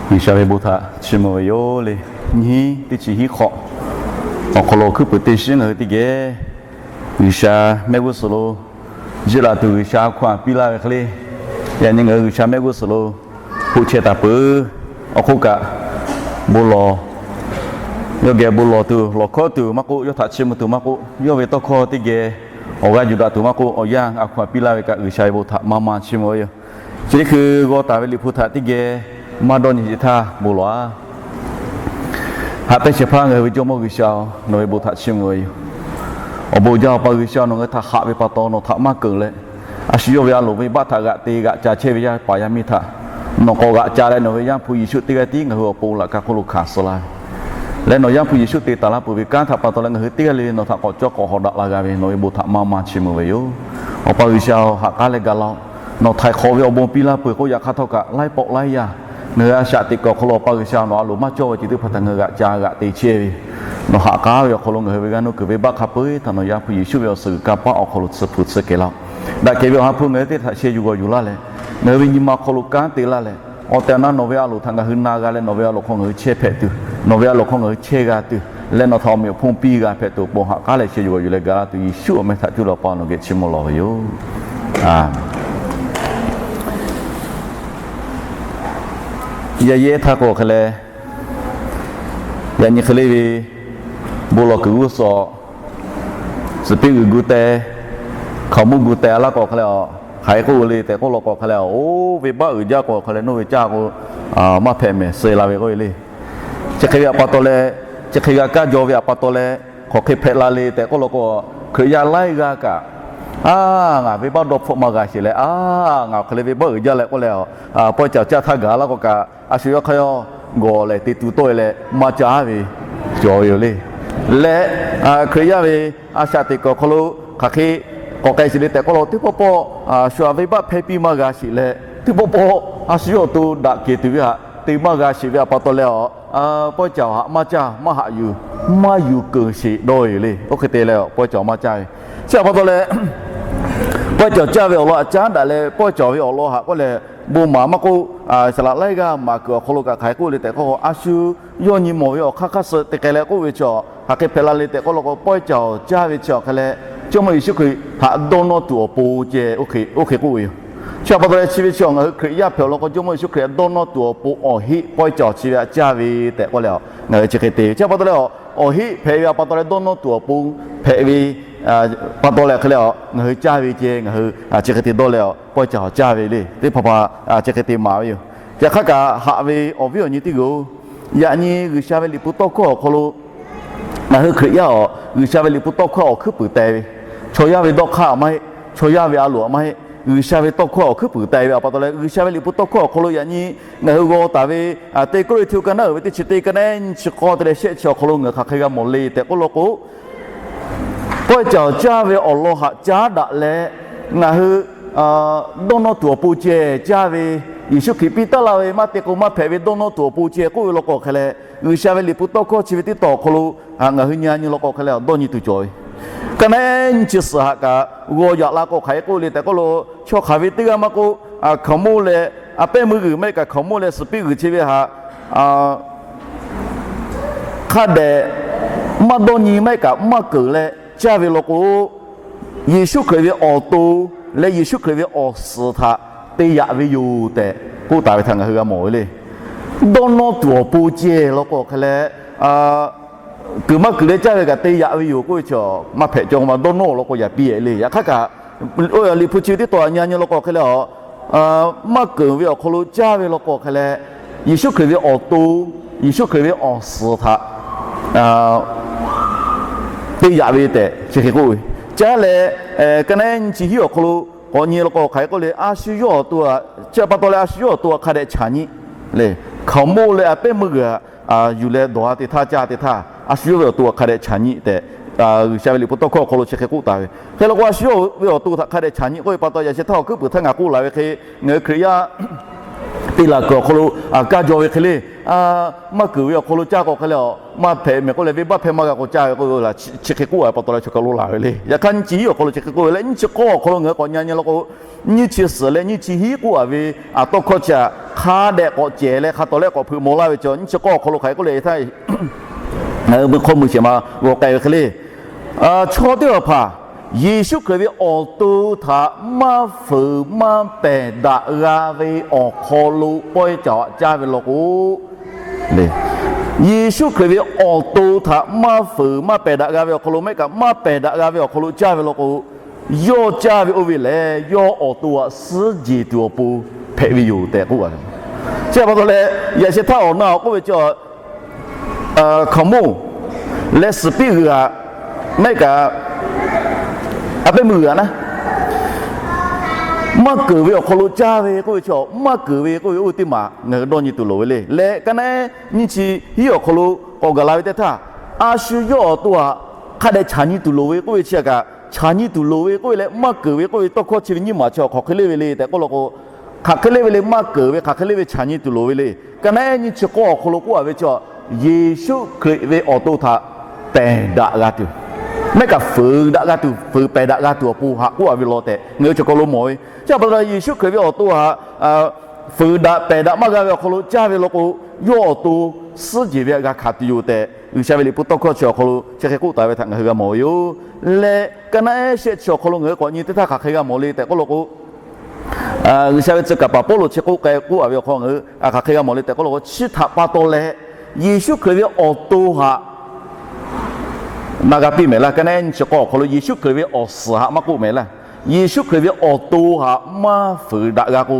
G'uiˬsha ve bon htaꞈ chiˇ mvuh ve yoˬ le. Nyiˇ hinˉ teˇ chi hiˉ hk'awꞈ awˬ hk'aw lo hkuiˉ puiˍ teˇ shiˉ ngaˬ hui teˇ geh G'uiˬsha mehˆ g'uˇ suhˍ lo jiˆ laꞈ tuˬ G'uiˬsha a hkaw-anˬ piˇ laˇ ve hk'e le. Yaꞈ nyi ngaˬ hui G'uiˬsha mehˆ g'uˇ suhˍ lo hpoˆ chehˇ taˍ peuˬ. Awˬ hk'oˆ kaꞈ, bon lawˬ, yawˇ geh bon lawˬ tuˬ, lawˬ hkawˉ tuˬ maˇ k'oˆ, yawˇ htaꞈ chiˇ mvuh tuˬ maˇ k'oˆ, yawˇ ve tawˇ hkawˇ teˇ geh awˬ g'aˇ yuˬ daꞈ tuˬ maˇ k'oˆ, awˬ yanˇ a hkaw-anˬ piˇ laˇ ve kaꞈ G'uiˬsha ve bon htaꞈ maˇ maˇ chiˇ mvuh ve yoˬ. Chi teˇ hkui g'aw taˍ ve Liꞈ hpu htaꞈ teˇ geh maˇ dawˇ nyi sheˍ htaˇ bon lawˬ-a. Haꞈ pehnˇ shehˍ hpaˇ ngaˬ hui ve Jawˇmawˇ G'uiˬsha-oˬ, nawˬ ve bon htaꞈ chiˇ mvuh ve yoˬ. Awˬ bon uiˍ jaˇ Awˬ pa G'uiˬsha, nawˬ ngaˬ hui htaꞈ haꞈ ve pa taw nawˬ htaꞈ maˇ keunˍ leh, a shu yawˇ ve a loˍ venˇbaˆ htaꞈ g'aꞈ te g'aꞈ ca chehˇ ve yaˇ paˍ yaˇ miˇ htaꞈ nawˬ k'awꞈ g'aꞈ ca leh, nawˬ ve Yaˇ hpu Yeˍsuˆ teˇ g'aˇ tiˉ ngaˬ hui awˬ pon laꞈ ka hk'oˆ lo hkanˍ suh laˇ ve leh, nawˬ Yaˇ hpu Yeˍsuˆ te taˍ laˇ peuˬ ve kanˉ htaꞈ pa taw leh ngaˬ hui teˇ g'aˇ le le nawˬ htaꞈ k'awꞈ cawˇ k'awꞈ hawˍ daꞈ la g'a ve nawˬ ve bon htaꞈ maˇ maˇ chiˇ mvuh ve yoˬ. Awˬ pa G'uiˬsha-oˬ, ha k'aˉ leh ga laˇ-oˆ. Nawˬ htaiˍ hk'awꞈ ve awˬ bon piˇ laˇ peuˬ k'oˆ, yaꞈ hk'aˇ htawˇ kaꞈ laiˉ pawˆ laiˉ yaˇ ngaˬ hui a shaꞈ teꞈ kuiˬ awˬ hk'aw lo Awˬ pa G'uiˬsha nawˬ a loˍ maˇ cawˇ ve ceuˬ teˇ hpaˍ htaꞈ ngaˬ hui g'aꞈ ca g'aꞈ te chehˇ ve, nawˬ ha k'aˉ ve awˬ hk'aw lo ngaˬ hui ve g'aˇ nuˇ kuiˬ venˇbaˆ hk'a peu-eˬ htaꞈ nawˬ Yaˇ hpu Yeˍsuˆ ve awˬ suhˍ g'uiˬ kanˇ paˆ awˬ hk'aw lo tsuhˇ hpu tsuhˇ kehˬ laˇ-oˆ. Daꞈ kehˬ ve Awˬ ha hpu ngaˬ hui teˇ htaꞈ sheh yuˬ g'awˬ yuˬ laˇ leh, ngaˬ hui ve nyi ma hk'aw lo kanˉ te laˇ leh, awˬ tehˬ awˬ na nawˬ ve a loˍ htaꞈ ngaˬ hui na g'a leh nawˬ ve a loˍ hk'aw ngaˬ hui chehˇ hpehꞈ tuˬ, nawˬ ve a loˍ hk'aw ngaˬ hui chehˇ g'a tuˬ leh nawˬ htaꞈ awˬ meꞈ awˬ hponˇ piˇ g'a hpehꞈ tuˬ awˬ pon ha k'aˉ leh sheh yuˬ g'awˬ yuˬ leh ga laˇ tuˬ Yeˍsuˆ awˬ meh htaꞈ cuˇ leh Awˬ pa nawˬ geh chiˇ mvuh lawˬ ve yoˬ. Yaꞈ yehˇ htaˇ k'o hk'e leh, yaꞈ nyi hk'e le ve bon lawˬ kuiˬ g'uˇ suhˍ, suhˍ piˇ g'uiˬ gu teh, hkaoˍmonˇ gu teh laˇ k'o hk'e leh, hk'aˬ hk'e k'oˆ ve le tehꞈ k'oˆ law k'o hk'e leh, oˇ venˇbaˆ uiˍ jaˇ k'o hk'e leh, nawˬ ve caˇ k'o maˇ hpehꞈ mehˍ suh la ve k'oˆ ve le. Chi hk'e ve awˬ pa taw leh, chi hk'e g'a kaˇ jaw ve awˬ pa taw leh, hk'aˬ hk'e hpehꞈ la le tehꞈ k'oˆ law k'o, Hkriꞈ yaˇ laiˉ g'aˇ kaꞈ, a, ngaˬ venˇbaˆ dawˇ hpfuhˆ maˇ g'a sheˍ leh, a, ngaˬ hk'e le venˇbaˆ uiˍ jaˇ leh k'oˆ leh, pawehˇ caˍ awˬ caˇ htaˇ gaˬ laˇ k'o kaꞈ, a shu yawˇ hk'aˇ yawˇ gawˬ lehˬ te tu tawˆ e leh maˇ caˇ ve cawˬ ve yoˬ le. Leh Hkriꞈ yaˇ ve a shaꞈ teꞈ kuiˬ awˬ hk'aw lo hk'aˬ hk'e k'awꞈ k'ai sheˍ le tehꞈ k'oˆ law, teˇ pawˆ pawˆ shu htaꞈ venˇbaˆ hpehˇ piˇ maˇ g'a sheˍ leh, teˇ pawˆ pawˆ a shu yawˇ awˬ to daꞈ kehˬ tuˬ ve htaꞈ te maˇ g'a sheˍ ve awˬ pa taw leh, a, pawehˇ caˍ awˬ htaꞈ maˇ caˇ, maˇ haꞈ yuˬ, maˇ yuˬ keunˍ sheˍ dawˇ ve yoˬ le. Oˇ hk'e te leh pawehˇ caˍ awˬ maˇ caˇ ve chi awˬ pa taw leh, pawehˇ caˍ awˬ caˇ ve awˬ lawn htaꞈ caˉ daꞈ leh pawehˇ caˍ ve awˬ lawn htaꞈ k'oˆ leh, bon maˍ maˇ k'oˆ, saˍ laꞈ laiˉ g'aˇ maˍ kuiˬ awˬ hk'aw lo kaꞈ hk'aˬ hk'e k'oˆ le tehꞈ k'oˆ k'o, a shu yawˇ nyi mawˬ ve awˬ hk'aˇ hk'aˇ suh te k'ai leh k'oˆ ve chi, hk'aˬ hk'e hpehꞈ la le tehꞈ k'oˆ law k'o, pawehˇ caˍ awˬ caˇ ve chi awˬ hk'e leh, Jawˇmawˇ Yeˍsuˆ Hkriꞈ htaꞈ dawˇ nawˇ tuˬ awˬ pon ceh, oˇ hk'e k'oˆ ve yoˬ. Chi awˬ pa taw leh chi ve chi ngaˬ hui Hkriꞈ yaˇ hpehꞈ awˬ lawn k'o, Jawˇmawˇ Yeˍsuˆ Hkriꞈ htaꞈ dawˇ nawˇ tuˬ awˬ pon awˬ heˆ pawehˇ caˍ awˬ chi ve htaꞈ caˇ ve tehꞈ k'oˆ leh, ngaˬ hui chi hk'e te ve. Chi awˬ pa taw leh, awˬ heˆ hpehꞈ ve awˬ pa taw leh dawˇ nawˇ tuˬ awˬ pon hpehꞈ ve pa taw leh hk'e leh, ngaˬ hui caˇ ve ceh ngaˬ hui chi hk'e te dawˇ leh, pawehˇ caˍ awˬ caˇ ve le teˇ hpaˍ hpaˍ chi hk'e te maˍ ve yoˬ. Yaꞈ hk'aˇ kaꞈ haꞈ ve awˬ viˉ awˬ nyi teˇ g'aˇ-oˬ, yaꞈ nyi G'uiˬsha ve Liꞈ hpu tawˇ hkawˇ awˬ hk'aw lo ngaˬ hui Hkriꞈ yaˇ-oˬ, G'uiˬsha ve Liꞈ hpu tawˇ hkawˇ awˬ hkuiˉ puiˍ teh ve, chaw yaˇ ve dawˇ hk'aˇ maˇ heˆ, chaw yaˇ ve a loˍ maˇ heˆ, G'uiˬsha ve tawˇ hkawˇ awˬ hkuiˉ puiˍ teh ve awˬ pa taw leh, G'uiˬsha ve Liꞈ hpu tawˇ hkawˇ awˬ hk'aw lo yaꞈ nyi ngaˬ hui g'aw taˍ ve teˇ Kawˇrenˍhtuˆ ka naˉ uiˍ ve teˇ chi teˇ ka naˉ nyi chi k'awˇ te leh shehˆ chi awˬ hk'aw lo ngaˬ hui hk'aˬ hk'e g'a mawˬ le tehꞈ k'oˆ law k'o, pawehˇ caˍ awˬ caˇ ve awˬ lawn htaꞈ caˉ daꞈ leh, ngaˬ hui dawˇ nawˇ tuˬ awˬ pon ceh caˇ ve, Yeˍsuˆ Hkriꞈ piˇ taˉ laˇ ve maˇ te k'o maˇ hpehꞈ ve dawˇ nawˇ tuˬ awˬ pon ceh k'oˆ ve law k'o hk'e leh, G'uiˬsha ve Liꞈ hpu tawˇ hkawˇ chi ve teˇ taw awˬ hk'aw lo ngaˬ hui nyi a nyi law k'o hk'e leh dawˇ nyi tuˬ cawˬ ve. Ka naˉ nyi chi suhˍ htaꞈ kaꞈ g'aw yaꞈ la k'o hk'aˬ hk'e k'oˆ le tehꞈ k'oˆ lo, chaw hk'aˬ ve teˇ g'aˇ maˇ k'oˆ, hkaoˍmonˇ leh a pehˉ meuˇ g'uiˬ maˇ heˆ kaꞈ hkaoˍmonˇ leh suhˍ piˇ g'uiˬ chi ve htaꞈ hk'a dehꞈ maˇ dawˇ nyi maˇ heˆ kaꞈ maˇ keunˍ leh caˇ ve law k'o, Yeˍsuˆ Hkriꞈ ve awˬ to leh Yeˍsuˆ Hkriꞈ ve awˬ suhˍ htaꞈ te yaꞈ ve yoˬ tehꞈ k'oˆ taˍ ve htaꞈ ngaˬ hui g'a mawˬ ve le. Dawˇ nawˇ tuˬ awˬ pon ceh law k'o hk'e leh, kuiˬ maˇ kuiˬ leh caˇ ve kaꞈ te yaꞈ ve yoˬ k'oˆ ve chi maˇ hpehꞈ cawˇ ma dawˇ nawˇ law k'o yaꞈ piˇ e le. Yaꞈ hk'aˇ kaꞈ Liꞈ hpu chi ve teˇ taw htaꞈ nyi a nyi law k'o hk'e leh, maˇ keunˍ ve awˬ hk'aw lo caˇ ve law k'o hk'e leh, Yeˍsuˆ Hkriꞈ ve awˬ to, Yeˍsuˆ Hkriꞈ ve awˬ suhˍ htaꞈ te yaꞈ ve tehꞈ chi hk'e k'oˆ ve. Caˇ leh, ka naˉ nyi chi hiˉ awˬ hk'aw lo k'awꞈ nyi law k'o hk'aˬ hk'e k'oˆ le, a shu yawˇ awˬ to, chi pa taw leh a shu yawˇ awˬ to htaꞈ hk'a dehꞈ chaꞈ nyi le. Hkaoˍmonˇ leh a pehˉ meuˇ g'uiˬ yuˬ leh dawˬ a te htaˇ caˇ te htaˇ, a shu yawˇ ve awˬ to htaꞈ hk'a dehꞈ chaꞈ nyi tehꞈ G'uiˬsha ve Liꞈ hpu tawˇ hkawˇ awˬ hk'aw lo chi hk'e k'oˆ taˍ ve. Hk'e law k'o a shu yawˇ ve awˬ to htaꞈ hk'a dehꞈ chaꞈ nyi k'oˆ ve pa taw yaꞈ sheh htaˇ awˬ hkuiˉ puiˍ htaˇ ngaˬ k'oˆ laˬ ve hk'e, ngaˬ hui Hkriꞈ yaˇ te laˬ kuiˬ awˬ hk'aw lo kaˇ jaw ve hk'e le. Maˇ keunˍ ve awˬ hk'aw lo caˇ k'o hk'e le, maˇ hpehꞈ mehˍ k'oˆ leh venˇbaˆ hpehˇ maˇ g'a k'o caˇ ve k'oˆ ve la, chi hk'e k'oˆ a ve pa taw leh chaw kaˬ lo laˬ ve le. Yaꞈ hk'aˇ nyiˇ chi hiˉ awˬ hk'aw lo chi hk'e k'oˆ ve leh, nyiˇ chi k'awˇ awˬ hk'aw lo ngaˬ hui k'awꞈ nyi nyi la k'o, nyiˇ chi suhˍ leh nyiˇ chi hiˉ k'oˆ a ve tawˇ hkawˇ chi htaꞈ hk'a dehꞈ k'awꞈ cehˬ leh hk'a tawˍ leh k'awꞈ hpeuꞈ maw laˇ ve chaw, nyiˇ chi k'awˇ awˬ hk'aw lo hk'aˬ hk'e k'oˆ le htaˇ, ngaˬ hui meuˇ hk'aw meuˇ shehˍ ma g'aw k'ai ve hk'e le. Chaw teˇ hpaˍ hpaˍ Yeˍsuˆ Hkriꞈ ve awˬ to htaꞈ maˇ fuiˍ maˇ pehˬ daꞈ g'a ve awˬ hk'aw lo pawehˇ cawˬ caˇ ve law k'o, Yeˍsuˆ Hkriꞈ ve awˬ to htaꞈ maˇ fuiˍ maˇ pehˬ daꞈ g'a ve awˬ hk'aw lo, mehˆ kaꞈ maˇ pehˬ daꞈ g'a ve awˬ hk'aw lo caˇ ve law k'o, yawˇ caˇ ve oˇ ve lehˬ, yawˇ awˬ to htaꞈ suhˉ jeˬ tuˬ awˬ pon hpehꞈ ve yoˬ tehꞈ k'oˆ a ve. Chi pa taw leh, yaꞈ sheh htaˇ awˬ na awˬ k'oˆ ve chi, hkaoˍmonˇ leh suhˍ piˇ g'uiˬ aꞈ, mehˆ kaꞈ a pehˉ meuˇ g'uiˬ aꞈ naˉ, maˇ keunˍ ve awˬ hk'aw lo caˇ ve k'oˆ ve chi, maˇ keunˍ ve k'oˆ ve oˇ ve teˇ maˬ ngaˬ hui dawˇ nyi tuˬ loˍ ve le. Leh ka naˉ ehˉ nyiˇ chi hiˉ awˬ hk'aw lo k'awꞈ gaˬ la ve teˇ htaˇ, a shu yawˇ awˬ to htaꞈ hk'a dehꞈ chaꞈ nyi tuˬ loˍ ve k'oˆ ve chi kaꞈ, chaꞈ nyi tuˬ loˍ ve k'oˆ ve leh maˇ keunˍ ve k'oˆ ve tawˇ hkawˇ chi ve nyiˇ maˬ chi hk'aˬ hk'e le ve le tehꞈ k'oˆ law k'o, hk'aˬ hk'e le ve le, maˇ keunˍ ve hk'aˬ hk'e le ve chaꞈ nyi tuˬ loˍ ve le. Ka naˉ ehˉ nyiˇ chi k'awˇ awˬ hk'aw lo k'oˆ a ve chi, Yeˍsuˆ Hkriꞈ ve awˬ to htaꞈ pehˬ daꞈ g'a tuˬ, mehˆ kaꞈ fuiˍ daꞈ g'a tuˬ, fuiˍ pehˬ daꞈ g'a tuˬ awˬ pon haꞈ k'oˆ a ve law tehꞈ ngaˬ hui chaw kaˬ lo mawˬ ve. Chi pa taw leh Yeˍsuˆ Hkriꞈ ve awˬ to htaꞈ fuiˍ daꞈ pehˬ daꞈ maˇ g'a ve awˬ hk'aw lo caˇ ve law k'o, yawˇ awˬ to suhˉ jeˬ ve htaꞈ g'a hkanˍ tuˬ yoˬ tehꞈ, G'uiˬsha ve liꞈ hpu tawˇ hkawˇ chi awˬ hk'aw lo chi hk'e k'oˆ taˍ ve htaꞈ ngaˬ hui g'a mawˬ ve yoˬ. Leh ka naˉ ehˉ shehˆ chi awˬ hk'aw lo ngaˬ hui k'awꞈ nyi teˇ htaˇ hk'aˬ hk'e g'a mawˬ le tehꞈ k'oˆ law k'o, G'uiˬsha ve tcuh kaˍ paˍ Pawˇluꞈ chi k'oˆ k'ai k'oˆ a ve awˬ hk'aw ngaˬ hui hk'aˬ hk'e g'a mawˬ le tehꞈ k'oˆ law k'o, chi htaꞈ pa taw leh Yeˍsuˆ Hkriꞈ ve awˬ to htaꞈ na g'a piˇ mehˍ laˇ. Ka naˉ ehˉ nyiˇ chi k'awˇ awˬ hk'aw lo Yeˍsuˆ Hkriꞈ ve awˬ suhˍ htaꞈ maˇ k'oˆ mehˍ laˇ. Yeˍsuˆ Hkriꞈ ve awˬ to htaꞈ maˇ fuiˍ daꞈ g'a k'o,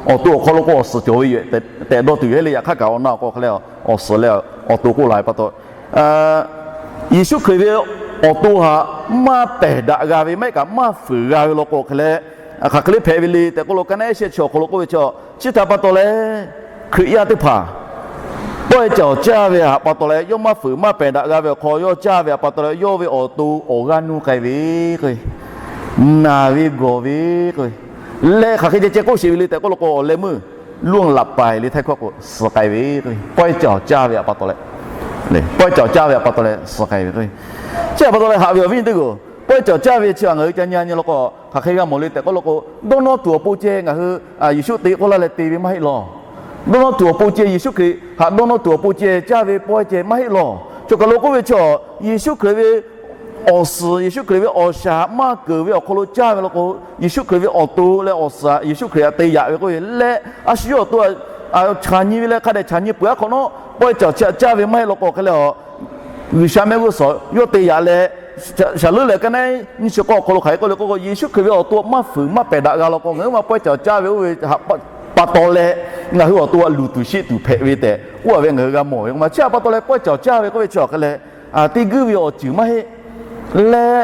awˬ to awˬ hk'aw lo k'o awˬ suhˍ cawˬ ve yoˬ tehꞈ dawˇ tuˬ yoˬ le. Yaꞈ hk'aˇ kaꞈ awˬ na awˬ k'o hk'e leh awˬ suhˍ leh awˬ to k'oˆ la ve pa taw, Yeˍsuˆ Hkriꞈ ve awˬ to htaꞈ maˇ pehˬ daꞈ g'a ve, maˇ heˆ kaꞈ maˇ fuiˍ g'a ve law k'o hk'e leh, hk'aˬ hk'e le hpehꞈ ve le tehꞈ k'oˆ lo, ka naˉ ehˉ shehˆ chi awˬ hk'aw lo k'oˆ ve chi, chi htaꞈ pa taw leh Hkriꞈ yaˇ teˇ hpaˍ pawehˇ cawˬ caˇ ve htaꞈ pa taw leh yawˇ maˇ fuiˍ maˇ pehˬ daꞈ g'a ve awˬ hk'aw yawˇ caˇ ve htaꞈ pa taw leh yawˇ ve awˬ to awˬ g'aˇ nuˇ k'ai ve k'o, naˬ ve gawˬ ve k'o, leh hk'aˬ hk'e ceh ceh k'oˆ sheˍ ve le tehꞈ k'oˆ lo k'o, awˬ leh meuˇ luˇng laꞈ paiˍ le htaiˇ hkawˇ k'o suh k'ai ve k'o, pawehˇ cawˬ caˇ ve htaꞈ pa taw leh, pawehˇ cawˬ caˇ ve htaꞈ pa taw leh suh k'ai ve k'o. Chi htaꞈ pa taw leh haꞈ ve awˬ viˉ nyi teˇ g'aˇ, pawehˇ cawˬ caˇ ve chi htaꞈ ngaˬ hui ca nyi nyi law k'o, hk'aˬ hk'e g'a mawˬ le tehꞈ k'oˆ lo k'o, dawˇ nawˇ tuˬ awˬ pon ceh ngaˬ hui Yeˍsuˆ te k'oˆ laˇ leh te ve maˇ heˆ lawˬ. Dawˇ nawˇ tuˬ awˬ pon ceh Yeˍsuˆ Hkriꞈ htaꞈ dawˇ nawˇ tuˬ awˬ pon ceh caˇ ve pawehˇ ceh maˇ heˆ lawˬ. Chaw kaˬ lo k'oˆ ve chi, Yeˍsuˆ Hkriꞈ ve awˬ suhˍ, Yeˍsuˆ Hkriꞈ ve awˬ shaˍ maˇ keunˍ ve awˬ hk'aw lo caˇ ve law k'o, Yeˍsuˆ Hkriꞈ ve awˬ to leh awˬ suhˍ Yeˍsuˆ Hkriꞈ htaꞈ te yaꞈ ve k'oˆ ve leh, a shu yawˇ awˬ to chaꞈ nyi ve leh hk'a dehꞈ chaꞈ nyi peuˬ aˉ hk'awꞈ nawˉ, pawehˇ cawˬ caˇ ve maˇ heˆ law k'o hk'e leh a, G'uiˬsha mehˆ g'uˇ suhˍ yawˇ te yaꞈ leh, shaˍ leuˉ lehˬ ka naˉ ehˉ nyiˇ chi k'awˇ awˬ hk'aw lo hk'aˬ hk'e k'oˆ le k'oˆ k'o, Yeˍsuˆ Hkriꞈ ve awˬ to maˇ fuiˍ maˇ pehˬ daꞈ g'a law k'o, ngaˬ hui maˇ pawehˇ cawˬ caˇ ve oˇ ve pa taw leh ngaˬ hui awˬ to htaꞈ luˬ tuˬ sheˆ tuˬ hpehꞈ ve tehꞈ k'oˆ a ve ngaˬ hui g'a mawˬ ve. Chi htaꞈ pa taw leh pawehˇ cawˬ caˇ ve k'oˆ ve chi awˬ hk'e leh, teˇ guiˇ ve awˬ ceuˬ maˇ heˆ leh,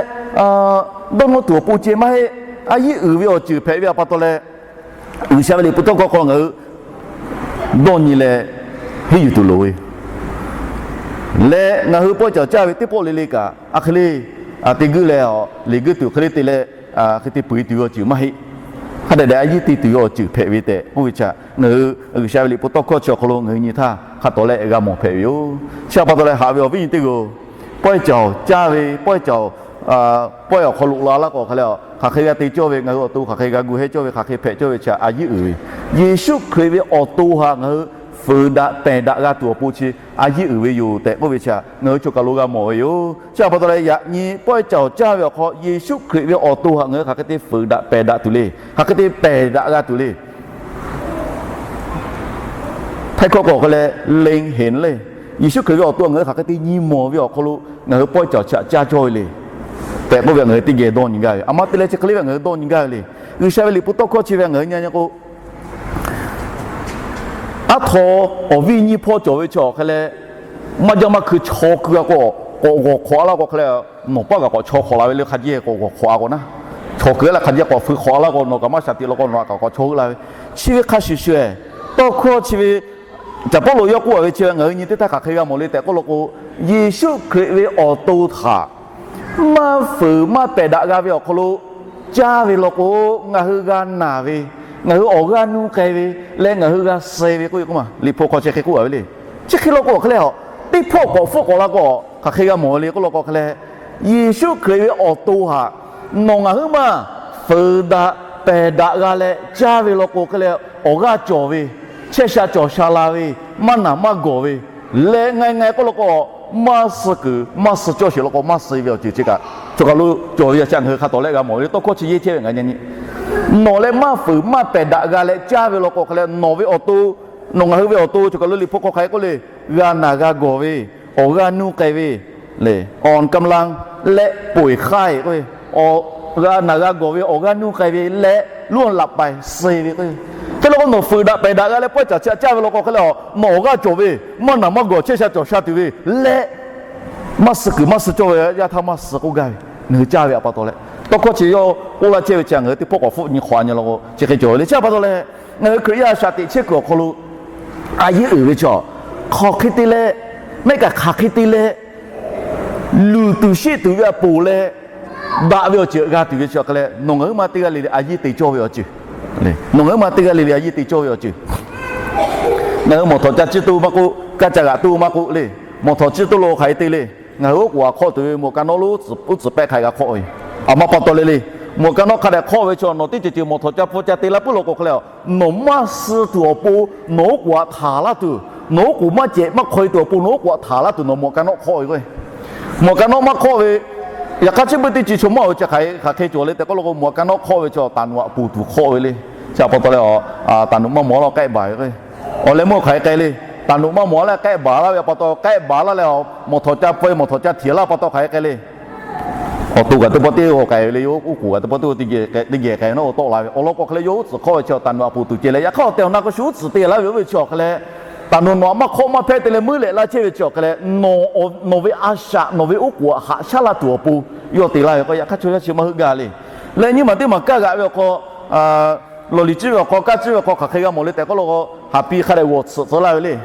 dawˇ nawˇ tuˬ awˬ pon ceh maˇ heˆ, a yiˉ uiˍ ve awˬ ceuˬ hpehꞈ ve htaꞈ pa taw leh, G'uiˬsha ve liꞈ hpu tawˇ hkawˇ hk'aw ngaˬ hui dawˇ nyi leh henˇ yuˬ tuˬ loˍ ve leh, ngaˬ hui pawehˇ cawˬ caˇ ve teˇ pawˆ le le kaꞈ a hk'e le, teˇ guiˇ leh a liꞈ guiˇ tuˬ hk'e le te leh, hk'e te peuˬ e tuˬ ve awˬ ceuˬ maˇ heˆ. Hk'a dehꞈ dehꞈ a yiˉ te tuˬ ve awˬ ceuˬ hpehꞈ ve tehꞈ k'oˆ ve chi, ngaˬ hui G'uiˬsha ve liꞈ hpu tawˇ hkawˇ chi awˬ hk'aw lo ngaˬ hui nyi htaˇ hk'a tawˍ leh g'a mawˬ hpehꞈ ve yoˬ. Chi htaꞈ pa taw leh haꞈ ve awˬ viˉ nyi teˇ g'aˇ, pawehˇ cawˬ caˇ ve, pawehˇ cawˬ pawehˇ awˬ hk'aw lo la laˇ k'o hk'aˬ hk'e le, hk'aˬ hk'e g'a te cawˇ ve, ngaˬ hui awˬ to hk'aˬ hk'e g'a gu hehˇ cawˇ ve, hk'aˬ hk'e hpehꞈ cawˇ ve chi a yiˉ uiˍ ve. Yeˍsuˆ Hkriꞈ ve awˬ to htaꞈ ngaˬ hui fuiˍ daꞈ pehˬ daꞈ g'a tuˬ awˬ pon chi a yiˉ uiˍ ve yoˬ tehꞈ k'oˆ ve chi, ngaˬ hui chaw kaˬ lo g'a mawˬ ve yoˬ. Chi htaꞈ pa taw leh yaꞈ nyi pawehˇ cawˬ caˇ ve awˬ hk'aw Yeˍsuˆ Hkriꞈ ve awˬ to htaꞈ ngaˬ hui hk'aˬ hk'e te fuiˍ daꞈ pehˬ daꞈ tuˬ le, hk'aˬ hk'e te pehˬ daꞈ g'a tuˬ le. Htaiˇ hkawˇ k'awꞈ hk'e leh lengˬ heˍ le. Yeˍsuˆ Hkriꞈ ve awˬ to ngaˬ hui hk'aˬ hk'e te nyi mawˬ ve awˬ hk'aw lo ngaˬ hui pawehˇ cawˬ chi htaꞈ caˇ cawˇ ve le tehꞈ k'oˆ ve ngaˬ hui teˇ geh dawˇ nyi gaˇ ve. A ma te leh chi hk'e le ve ngaˬ hui dawˇ nyi gaˇ ve le. G'uiˬsha ve liꞈ hpu tawˇ hkawˇ chi ve ngaˬ hui nyi nyi k'o, aˉ htaw awˬ viˉ nyiˇ hpawˇ cawˬ ve chi awˬ hk'e leh, maˇ jaˇ maˇ hkui chaw keu a k'o, k'awꞈ g'awˬ hk'awꞈ a laˇ k'o hk'e leh, nawˬ paˉ kaꞈ k'awꞈ chaw hk'awꞈ la ve le. Hk'a jeˇ k'awꞈ g'awˬ hk'awꞈ a k'o naˉ, chaw keu a leh hk'a jeˇ k'awꞈ feu hk'awꞈ a laˇ k'o, nawˬ kaꞈ maˇ shaˍ tiꞈ law k'o nawˬ kaꞈ k'awꞈ chaw heuˆ la ve. Chi ve hk'a shuˍ shuˍ, tawˇ hkawˇ chi ve Caˍ Pawˇluꞈ yawˇ k'oˆ a ve chi ngaˬ hui nyi teˇ htaˇ hk'aˬ hk'e g'a mawˬ le tehꞈ k'oˆ lo k'o, Yeˍsuˆ Hkriꞈ ve awˬ to htaꞈ maˇ fuiˍ maˇ pehˬ daꞈ g'a ve awˬ hk'aw lo caˇ ve law k'o, ngaˬ hui g'a naˬ ve, ngaˬ hui awˬ g'aˇ nuˇ k'ai ve leh ngaˬ hui g'a suh ve k'oˆ ve k'o ma, Liꞈ hpu hk'aw chi hk'e k'oˆ a ve le. Chi hk'e law k'o hk'e leh a, teˇ hpawˆ k'awꞈ hpfuhˆ k'awꞈ la k'o, hk'aˬ hk'e g'a mawˬ ve le k'oˆ law k'o hk'e leh, Yeˍsuˆ Hkriꞈ ve awˬ to htaꞈ nawˬ ngaˬ huiˉ maˇ fuiˍ daꞈ pehˬ daꞈ g'a leh caˇ ve law k'o hk'e leh, awˬ g'aˇ cawˬ ve, chehˇ sha cawˬ sha la ve, maˇ naˬ maˇ gawˬ ve leh, ngaˬ ngaˬ k'oˆ law k'o, maˇ suh kuiˬ maˇ suh cawˇ sheˍ law k'o maˇ suh ve awˬ ceuˬ chi kaꞈ, choˬ kaˬ lo cawˬ ve yaꞈ chi ngaˬ hui hk'a tawˍ leh g'a mawˬ ve le. Tawˇ hkawˇ chi yehˇ chehˇ ve ngaˬ nyi nyi, nawˬ leh maˇ fuiˍ maˇ pehˬ daꞈ g'a leh caˇ ve law k'o hk'e leh, nawˬ ve awˬ to, nawˬ ngaˬ hui ve awˬ to choˬ kaˬ lo Liꞈ hpu hk'aw hk'aˬ hk'e k'oˆ le, g'a naˬ g'a gawˬ ve, awˬ g'aˇ nuˇ k'ai ve le, อ่อนกำลัง และป่วยไข้ k'o, g'a naˬ g'a gawˬ ve, awˬ g'aˇ nuˇ k'ai ve leh ร่วงหลับไป suh ve k'o, hk'e law k'o nawˬ fuiˍ daꞈ pehˬ daꞈ g'a leh pawehˇ caˍ chi htaꞈ caˇ ve law k'o hk'e leh a, nawˬ awˬ g'aˇ cawˬ ve, maˇ naˬ maˇ gawˬ, chehˇ sha cawˬ sha tuˬ ve leh, maˇ suh kuiˬ maˇ suh cawˇ ve yaˇ htaˇ maˇ suh k'oˆ gaˇ ve, ngaˬ hui caˇ ve htaꞈ pa taw leh, tawˇ hkawˇ chi yawˇ k'oˆ laˇ chehˇ ve chi ngaˬ hui teˇ hpawˆ k'awꞈ hpfuhˆ nyi hk'awꞈ a nyi law k'o chi hk'e cawˬ ve le. Chi htaꞈ pa taw leh, ngaˬ hui Hkriꞈ yaˇ a shaꞈ teꞈ chehˇ kuiˬ awˬ hk'aw lo a yeˇ uiˍ ve chi, hk'aˬ hk'e te leh, mehˆ kaꞈ hk'aˬ hk'e te leh luˬ tuˬ sheˆ tuˬ ve a poˍ leh, daꞈ ve awˬ ceuˬ g'a tuˬ ve chi hk'e leh, nawˬ ngaˬ huiˉ maˇ teˇ g'aˇ le le a yeˇ te cawˇ ve awˬ ceuˬ, nawˬ ngaˬ huiˉ maˇ teˇ g'aˇ le le a yeˇ te cawˇ ve awˬ ceuˬ. Ngaˬ hui mawˬ htawꞈ ca ciˇ toˇ maˇ k'oˆ, kaˇ ca g'aꞈ toˇ maˇ k'oˆ le, mawˬ htawꞈ ciˇ toˇ lo hk'aˬ hk'e te le. Ngaˬ hui oˉ k'oˍ a hk'awˆ tuˬ ve mawˬ ka nawˉ lo uˉ tcuhˍ pehˆ hk'a g'a hk'awˆ ve, a ma pa taw le le. Mawˬ ka nawˉ hk'a dehꞈ hk'awˆ ve chi nawˬ teˇ ceuˬ ceuˬ mawˬ htawꞈ ca hpu ca te laˇ puiˉ law k'o hk'e leh, nawˬ maˇ suh tuˬ awˬ pon nawˬ oˉ k'oˍ a htaˍ laˇ tuˬ, nawˬ oˉ k'oˍ maˇ cehˬ maˇ hk'aw e tuˬ awˬ pon nawˬ oˉ k'oˍ a htaˍ laˇ tuˬ nawˬ mawˬ ka nawˉ hk'awˆ ve k'o, mawˬ ka nawˉ maˇ hk'awˆ ve, yaꞈ hk'aˇ chi beuꞈ teˇ ceuˬ chaw maˇ oˬ chi hk'aˬ hk'e cawˬ le tehꞈ k'oˆ law k'o, mawˬ ka nawˉ hk'awˆ ve chi taˍ nuꞈ aꞈ poˬ tuˬ hk'awˆ ve le. Chi htaꞈ pa taw leh, taˍ nuꞈ maˇ mawˬ laˇ k'ehˆ baˬ ve k'o, awˬ leh meuˇ hk'aˬ hk'e k'ai le, taˍ nuꞈ maˇ mawˬ leh k'ehˆ baˬ laˇ ve pa taw, k'ehˆ baˬ laˇ leh, mawˬ htawꞈ ca pfuh e mawˬ htawꞈ ca htiꞈ laˇ pa taw hk'aˬ hk'e k'ai le. Awˬ to kaꞈ teˇ pawˆ teˇ g'aˇ k'ai ve le, oˉ k'oˍ kaꞈ teˇ pawˆ teˇ g'aˇ teˇ geh k'ai ve naˉ o tawˆ la ve awˬ lawn k'o hk'e leh, yawˇ oˉ tcuhˍ hk'awˆ ve chi taˍ nuꞈ aꞈ poˬ tuˬ ceh leh, yaꞈ hk'aˇ awˬ tehˬ awˬ na k'o shu oˉ tcuhˍ te laˇ ve oˇ ve chi awˬ hk'e leh, taˍ nuꞈ nawˬ aꞈ maˇ hk'awˆ maˇ hpehˇ te leh meuˉ leh laˇ chehˇ ve chi awˬ hk'e leh, nawˬ ve a shaꞈ nawˬ ve oˉ k'oˍ aꞈ haꞈ shaˉ laˇ tuˬ awˬ pon yawˇ te laˇ ve k'o, yaꞈ hk'aˇ chaw yaˇ chi maˇ heuˆ gaˇ le. Leh nyiˇ maˬ teˇ maˬ kaˇ g'aꞈ ve awˬ hk'aw, lawˬ liꞈ ciˇ ve awˬ hk'aw, kaˇ ciˇ ve awˬ hk'aw hk'aˬ hk'e g'a mawˬ le tehꞈ k'oˆ law k'o, haˍ pi hk'a dehꞈ g'awˬ tsuhꞈ tcuh laˇ ve le.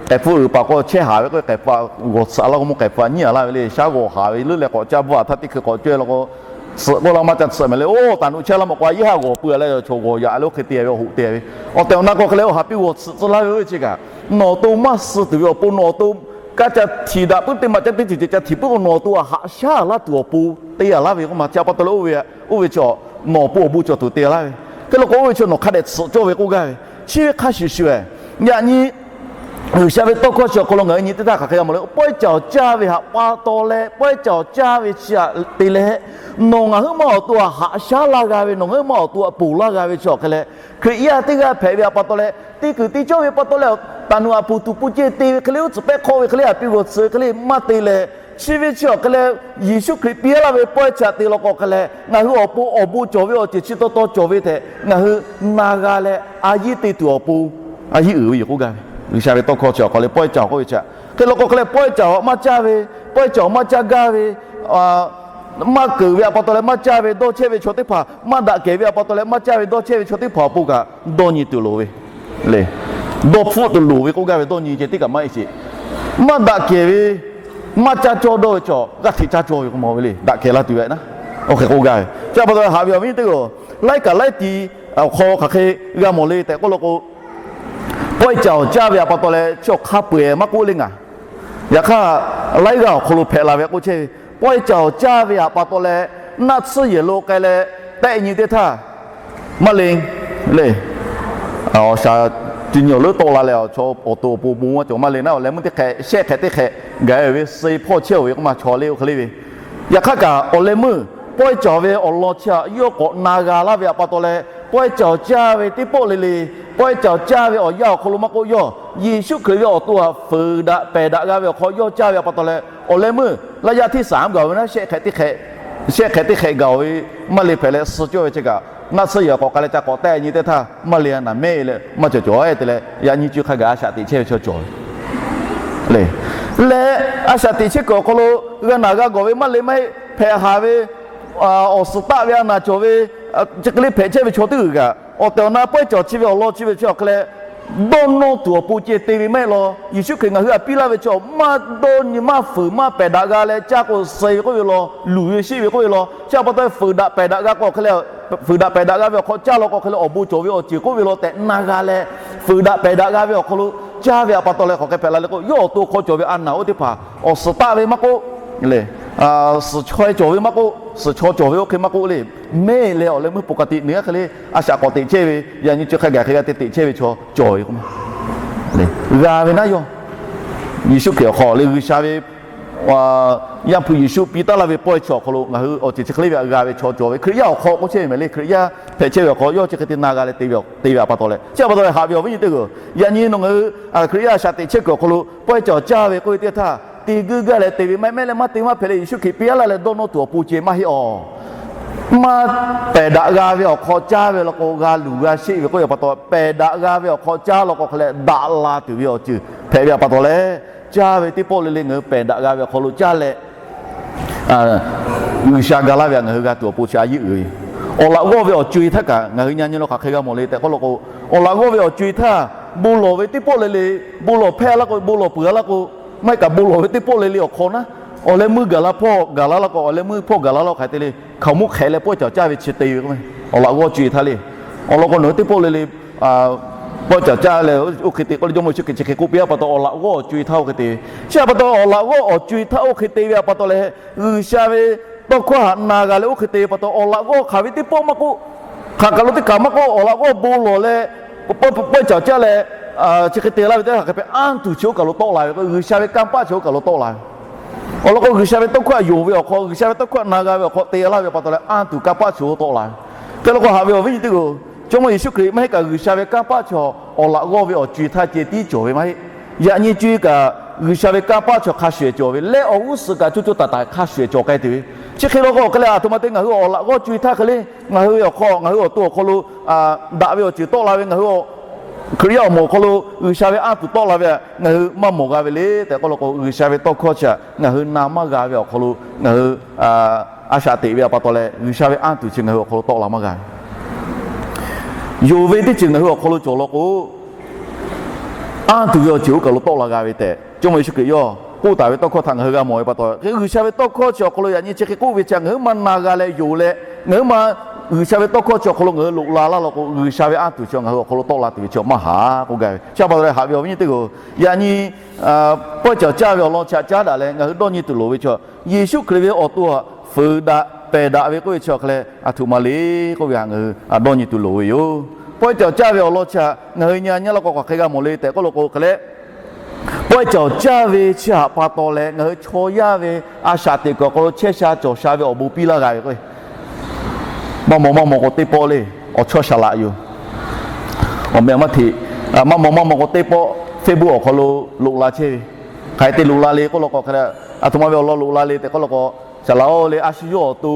K'ehˬ hpu uiˍ paˍ k'o chehˇ haˍ ve k'o, k'ehˬ hpu g'awˬ tsuhꞈ laˇ k'o, mvuhˇ k'ehˬ hpu nyiˇ a laˇ ve le. Shaˉ g'awˬ haˍ ve leuˉ leh k'awꞈ caˇ bvuhˇ a htaˇ teˇ hkui k'awꞈ caweh law k'o, tsuhꞈ k'oˆ laˇ maˇ ca tsuhꞈ mehˍ le. Oˇ, taˍ nuꞈ chehˇ laˇ maꞈ k'o a yeˇ haˉ g'awˬ pui a leh, chaw g'awˬ yaꞈ leh oˇ hk'e te ve, hoꞈ te ve. Awˬ tehˬ awˬ na k'o hk'e leh, oˇ haˍ piˇ g'awˬ tsuhꞈ tcuh laˇ ve oˇ ve chi kaꞈ, nawˬ awˬ to maˇ suh tuˬ ve awˬ pon nawˬ awˬ to kaˇ ca htiꞈ daꞈ puiˉ teˇ maˬ ca teˇ ceuˬ ceh ca htiꞈ puiˉ k'o, nawˬ awˬ to aꞈ haꞈ shaˉ laˇ tuˬ awˬ pon te a laˇ ve k'oˆ ma. Chi htaꞈ pa taw leh oˇ ve, oˇ ve chi nawˬ awˬ pon awˬ bon cawˬ tuˬ te a laˇ ve. Hk'e law k'o oˇ ve chi nawˬ hk'a dehꞈ tsuhꞈ cawˇ ve k'oˆ gaˇ ve. Chi ve hk'a shuˍ shuˍ, yaꞈ nyi G'uiˬsha ve tawˇ hkawˇ chi awˬ hk'aw lo ngaˬ hui nyi teˇ htaˇ hk'aˬ hk'e g'a mawˬ le. Pawehˇ caˍ awˬ caˇ ve htaꞈ pa taw leh, pawehˇ caˍ awˬ caˇ ve chi htaꞈ te leh, nawˬ ngaˬ huiˉ maˇ awˬ to aꞈ haꞈ shaˉ laˇ g'a ve, nawˬ ngaˬ huiˉ maˇ awˬ to aꞈ poˬ laˇ g'a ve chi awˬ hk'e leh, Hkriꞈ yaˇ teˇ g'aˇ hpehꞈ ve htaꞈ pa taw leh, te kuiˬ te cawˇ ve pa taw leh, taˍ nuꞈ aꞈ poˬ tuˬ pon ceh te ve hk'e le, oˇ tcuhˍ pehˆ hk'awˆ ve hk'e le, haˍ pi g'awˬ tsuhꞈ ve hk'e le maˇ te leh, chi ve chi awˬ hk'e leh, Yeˍsuˆ Hkriꞈ piˇ laˇ ve pawehˇ chi htaꞈ te law k'o hk'e leh, ngaˬ hui awˬ pon awˬ bon cawˬ ve awˬ ceuˬ chi taw taw cawˬ ve tehꞈ ngaˬ hui na g'a leh, a yeˇ te tuˬ awˬ pon a yeˇ uiˍ ve yoˬ k'oˆ gaˇ ve. G'uiˬsha ve tawˇ hkawˇ chi awˬ hk'aw leh pawehˇ caˍ k'oˆ ve chi htaꞈ hk'e law k'o hk'e leh, pawehˇ caˍ awˬ maˇ caˇ ve, pawehˇ caˍ awˬ maˇ caˇ gaˇ ve, maˇ keunˍ ve htaꞈ pa taw leh maˇ caˇ ve dawˇ chehˇ ve chaw teˇ hpaˍ, maˇ daꞈ kehˬ ve htaꞈ pa taw leh maˇ caˇ ve dawˇ chehˇ ve chaw teˇ hpaˍ awˬ pon kaꞈ dawˇ nyi tuˬ loˍ ve le. Dawˇ hpfuhˆ tuˬ loˍ ve k'oˆ gaˇ ve dawˇ nyi ceh teˇ kaꞈ maˇ heˆ sheˍ. Maˇ daꞈ kehˬ ve, maˇ caˇ cawˇ dawˇ ve chaw g'aˇ hteꞈ caˇ cawˇ ve k'o mawˬ ve le, daꞈ kehˬ la tuˬ ve na. Oˇ hk'e k'oˆ gaˇ ve. Chi htaꞈ pa taw leh haꞈ ve awˬ viˉ teˇ g'aˇ, laiˉ kaꞈ laiˉ ti awˬ hk'aw hk'aˬ hk'e g'a mawˬ le tehꞈ k'oˆ law k'o, pawehˇ caˍ awˬ caˇ ve htaꞈ pa taw leh chi awˬ hk'a peu-eˬ maˇ k'oˆ le ngaˬ. Yaꞈ hk'aˇ, laiˉ g'aˇ awˬ hk'aw lo hpehꞈ la ve k'oˆ chehˇ ve, pawehˇ caˍ awˬ caˇ ve htaꞈ pa taw leh, naˆ tsuhˇ yehˬ lo k'ai leh tehˆ nyi teˇ htaˇ, maˇ le le. Awˬ shaˍ ti nyi awˬ leuˉ tawˆ la leh, chaw awˬ to awˬ pon bon maˇ cawˬ maˇ le naˉ, awˬ leh meuˇ teˇ hk'e shehˆ hk'ehꞈ teˇ hk'ehꞈ gaˬ ve suh hpawˇ chehˇ-oˬ ve k'oˆ ma chaw le oˇ hk'e le ve. Yaꞈ hk'aˇ kaꞈ awˬ leh meuˇ pawehˇ caˍ ve awˬ lawn chi htaꞈ yawˇ k'awꞈ na g'a laˇ ve htaꞈ pa taw leh, pawehˇ caˍ awˬ caˇ ve teˇ pawˆ le le, pawehˇ caˍ awˬ caˇ ve awˬ yanˇ awˬ hk'aw lo maˇ k'oˆ, yawˇ Yeˍsuˆ Hkriꞈ ve awˬ to htaꞈ fuiˍ daꞈ pehˬ daꞈ g'a ve awˬ hk'aw yawˇ caˇ ve htaꞈ pa taw leh, awˬ leh meuˇ laˇ yaˇ hteˇ saˍ gaˬ ve naˉ, shehˆ hk'ehꞈ teˇ hk'ehꞈ gaˬ-oˬ ve maˇ le hpehꞈ leh suh cawˇ ve chi kaꞈ, naˆ tsuhˇ yehˬ k'awꞈ k'ai leh ca k'awꞈ tehˆ nyi teˇ htaˇ maˇ le naˍ mehˆ leh maˇ cawˬ cawˬ-e te leh, yaꞈ nyi co hk'a gaˬ a shaꞈ teꞈ chehˇ ve chaw cawˬ ve le. Leh a shaꞈ teꞈ chehˇ kuiˬ awˬ hk'aw lo g'a naˬ g'a gawˬ ve maˇ le maˇ heˆ, hpehꞈ haˍ ve, awˬ suhˍ taˆ ve a naˬ cawˬ ve, chi hk'e le hpehꞈ chehˇ ve chaw teˇ g'uiˬ kaꞈ, awˬ tehˬ awˬ na pawehˇ caˍ chi ve awˬ lawn chi ve chi awˬ hk'e leh, dawˇ nawˇ tuˬ awˬ pon ceh te ve maˇ heˆ law. Yeˍsuˆ Hkriꞈ ngaˬ hui htaꞈ piˇ laˇ ve chi maˇ dawˇ nyi maˇ fuiˍ maˇ pehˬ daꞈ g'a leh caˇ k'o suh ve k'oˆ ve law, luˬ ve sheˆ ve k'oˆ ve law, chi htaꞈ pa taw fuiˍ daꞈ pehˬ daꞈ g'a k'o hk'e leh fuiˍ daꞈ pehˬ daꞈ g'a ve awˬ hk'aw caˇ law k'o hk'e leh awˬ bon cawˬ ve awˬ ceuˬ k'oˆ ve law tehꞈ na g'a leh, fuiˍ daꞈ pehˬ daꞈ g'a ve awˬ hk'aw lo caˇ ve a pa taw leh hk'aˬ hk'e hpehꞈ la le k'o, yawˇ awˬ to hk'aw cawˬ ve a naˍ oˇ teˇ hpaˍ awˬ suhˍ taˆ ve maˇ k'oˆ, suhˍ chaweh cawˬ ve maˇ k'oˆ, suhˍ chaw cawˬ ve oˇ hk'e maˇ k'oˆ le, mehˆ leh awˬ leh meuˇ ปกติ nyi aˉ hk'e le, a shaꞈ k'awꞈ teꞈ chehˇ ve, yaꞈ nyi chi hk'a gaˬ hk'e g'a te teꞈ chehˇ ve chaw cawˬ ve k'o, g'a ve naˉ yawˇ Yeˍsuˆ Hkriꞈ awˬ hk'aw leh G'uiˬsha ve Yaˇ hpu Yeˍsuˆ piˇ taˉ laˇ ve pawehˇ chi awˬ hk'aw lo ngaˬ hui awˬ ceuˬ chi hk'e le ve g'a ve chaw cawˬ ve, Hkriꞈ yaˇ awˬ hk'aw k'oˆ chehˇ ve mehˍ le. Hkriꞈ yaˇ hpehꞈ chehˇ ve awˬ hk'aw yawˇ chi hk'e te na g'a leh te ve a pa taw leh, chi a pa taw leh haꞈ ve awˬ viˉ nyi teˇ g'aˇ, yaꞈ nyi nawˬ ngaˬ hui Hkriꞈ yaˇ a shaꞈ teꞈ chehˇ kuiˬ awˬ hk'aw lo pawehˇ cawˬ caˇ ve k'oˆ ve teˇ htaˇ, te guiˇ gaˇ leh te ve maˇ heˆ, mehˆ leh maˇ te maˇ hpehꞈ leh Yeˍsuˆ Hkriꞈ piˇ laˇ leh dawˇ nawˇ tuˬ awˬ pon ceh maˇ heˆ awˬ. Maˇ pehˬ daꞈ g'a ve awˬ hk'aw caˇ ve law k'o, g'a luˬ g'a sheˆ ve k'oˆ ve a pa taw, pehˬ daꞈ g'a ve awˬ hk'aw caˇ law k'o hk'e leh daꞈ la tuˬ ve awˬ ceuˬ hpehꞈ ve a pa taw leh, caˇ ve teˇ pawˆ le le ngaˬ hui pehˬ daꞈ g'a ve awˬ hk'aw lo caˇ leh, G'uiˬsha ga laˇ ve a ngaˬ hui g'a tuˬ awˬ pon chi a yeˇ uiˍ ve. Awˬ laꞈ g'awˇ ve awˬ co-e htaˇ kaꞈ ngaˬ hui nyi nyi law hk'aˬ hk'e g'a mawˬ le tehꞈ k'oˆ law k'o, awˬ laꞈ g'awˇ ve awˬ co-e htaˇ bon lawˬ ve teˇ pawˆ le le, bon lawˬ hpehˇ laˇ k'o, bon lawˬ peuˬ laˇ k'o, maˇ heˆ kaꞈ bon lawˬ ve teˇ pawˆ le le awˬ hk'aw naˉ, awˬ leh meuˇ gaˬ la hpawˇ gaˬ la laˇ k'o, awˬ leh meuˇ hpawˇ gaˬ la laˇ hk'aˬ hk'e te le, hkaoˍmonˇ hk'ehꞈ leh pawehˇ cawˬ caˇ ve chi te ve k'o, awˬ laꞈ g'awˇ co-e htaˇ le. Awˬ lawn k'o nawˬ hui teˇ pawˆ le le pawehˇ cawˬ caˇ leh oˇ hk'e te k'oˆ leh Jawˇmawˇ Yeˍsuˆ Hkriꞈ chi hk'e k'oˆ piˇ a pa taw, awˬ laꞈ g'awˇ awˬ co-e htaˇ oˇ hk'e te ve. Chi a pa taw awˬ laꞈ g'awˇ awˬ co-e htaˇ oˇ hk'e te ve a pa taw leh, G'uiˬsha ve tawˇ hkawˇ htaꞈ na g'a leh oˇ hk'e te ve pa taw, awˬ laꞈ g'awˇ hk'aˬ ve teˇ pawˆ maˇ k'oˆ, hk'aˬ kaˬ lo teˇ kaˬ maˇ k'oˆ, awˬ laꞈ g'awˇ bon lawˬ leh pawehˇ cawˬ caˇ leh chi hk'e te laˇ ve teˇ hk'aˬ hk'e hpehꞈ, anˇ tuˬ chi oˇ kaˬ lo tawˆ la ve k'o, G'uiˬsha ve kanˇ paˆ chi oˇ kaˬ lo tawˆ la ve. Awˬ lawn k'o G'uiˬsha ve tawˇ hkawˇ htaꞈ yonˍ ve awˬ hk'aw, G'uiˬsha ve tawˇ hkawˇ htaꞈ na g'a ve awˬ hk'aw te laˇ ve a pa taw leh anˇ tuˬ kanˇ paˆ chi oˇ tawˆ la ve. Hk'e law k'o haꞈ ve awˬ viˉ nyi teˇ g'aˇ, Jawˇmawˇ Yeˍsuˆ Hkriꞈ maˇ heˆ kaꞈ G'uiˬsha ve kanˇ paˆ chi awˬ laꞈ g'awˇ ve awˬ co-e htaˇ ceh tiˉ cawˬ ve maˇ heˆ. Yaꞈ nyi co-e kaꞈ G'uiˬsha ve kanˇ paˆ chi hk'a shuˍ shuˍ cawˬ ve leh awˬ g'uˇ suhˍ kaꞈ co co taiˍ taiˍ hk'a shuˍ shuˍ cawˬ k'ai tuˬ ve. Chi hk'e law k'o hk'e leh a htoꞈ ma te ngaˬ hui awˬ laꞈ g'awˇ co-e htaˇ hk'e le, ngaˬ hui ve awˬ hk'aw ngaˬ hui awˬ to awˬ hk'aw lo daꞈ ve awˬ ceuˬ tawˆ la ve, ngaˬ hui Hkriꞈ yaˇ awˬ moˍ awˬ hk'aw lo G'uiˬsha ve anˇ tuˬ tawˆ la ve ngaˬ hui maˇ mawˬ g'a ve le tehꞈ k'oˆ law k'o, G'uiˬsha ve tawˇ hkawˇ chi htaꞈ ngaˬ hui na maˇ g'a ve awˬ hk'aw lo ngaˬ hui a shaꞈ teꞈ ve a pa taw leh G'uiˬsha ve anˇ tuˬ chi ngaˬ hui awˬ hk'aw lo tawˆ la maˇ g'a ve. Yonˍ ve teˇ ceuˬ ngaˬ hui awˬ hk'aw lo cawˬ law k'o, anˇ tuˬ ve awˬ ceuˬ oˇ kaˬ lo tawˆ la g'a ve tehꞈ Jawˇmawˇ Yeˍsuˆ Hkriꞈ yawˇ k'oˆ taˍ ve tawˇ hkawˇ htaꞈ ngaˬ hui g'a mawˬ ve pa taw, G'uiˬsha ve tawˇ hkawˇ chi awˬ hk'aw lo yaꞈ nyi chi hk'e k'oˆ ve chi ngaˬ hui maˇ na g'a leh yonˍ leh, ngaˬ hui maˇ G'uiˬsha ve tawˇ hkawˇ chi awˬ hk'aw lo ngaˬ hui loꞈ la laˇ law k'o, G'uiˬsha ve anˇ tuˬ chi ngaˬ hui awˬ hk'aw lo tawˆ la tuˬ ve chi maˇ haꞈ k'oˆ gaˇ ve. Chi a pa taw leh haꞈ ve awˬ viˉ nyi teˇ g'aˇ, yaꞈ nyi pawehˇ cawˬ caˇ ve awˬ lawn chi htaꞈ caˉ daꞈ leh ngaˬ hui dawˇ nyi tuˬ loˍ ve chi, Yeˍsuˆ Hkriꞈ ve awˬ to htaꞈ fuiˍ daꞈ pehˬ daꞈ ve k'oˆ ve chi awˬ hk'e leh a htoꞈ ma le k'oˆ ve htaꞈ ngaˬ hui dawˇ nyi tuˬ loˍ ve yoˬ. Pawehˇ cawˬ caˇ ve awˬ lawn chi htaꞈ ngaˬ hui nyi nyi law k'o hk'aˬ hk'e g'a mawˬ le tehꞈ k'oˆ law k'o hk'e leh, pawehˇ cawˬ caˇ ve chi htaꞈ pa taw leh ngaˬ hui chaw yaˇ ve a shaꞈ teꞈ kuiˬ awˬ hk'aw lo chehˇ sha cawˬ sha ve awˬ bon piˇ laˇ g'a ve k'o, maˇ mawˬ maˇ mawˬ k'o teˇ pawˆ le, awˬ chawˇ shaˍ laꞈ yoˬ. Awˬ meh maˇ hteꞈ, maˇ mawˬ maˇ mawˬ k'o teˇ pawˆ Facebook awˬ hk'aw lo loꞈ la chehˇ ve, hk'aˬ hk'e te loꞈ la le k'oˆ law k'o hk'e leh, a htoꞈ ma ve awˬ lawn loꞈ la le tehꞈ k'oˆ law k'o, shaˍ laꞈ-oˬ le, a shu yawˇ awˬ to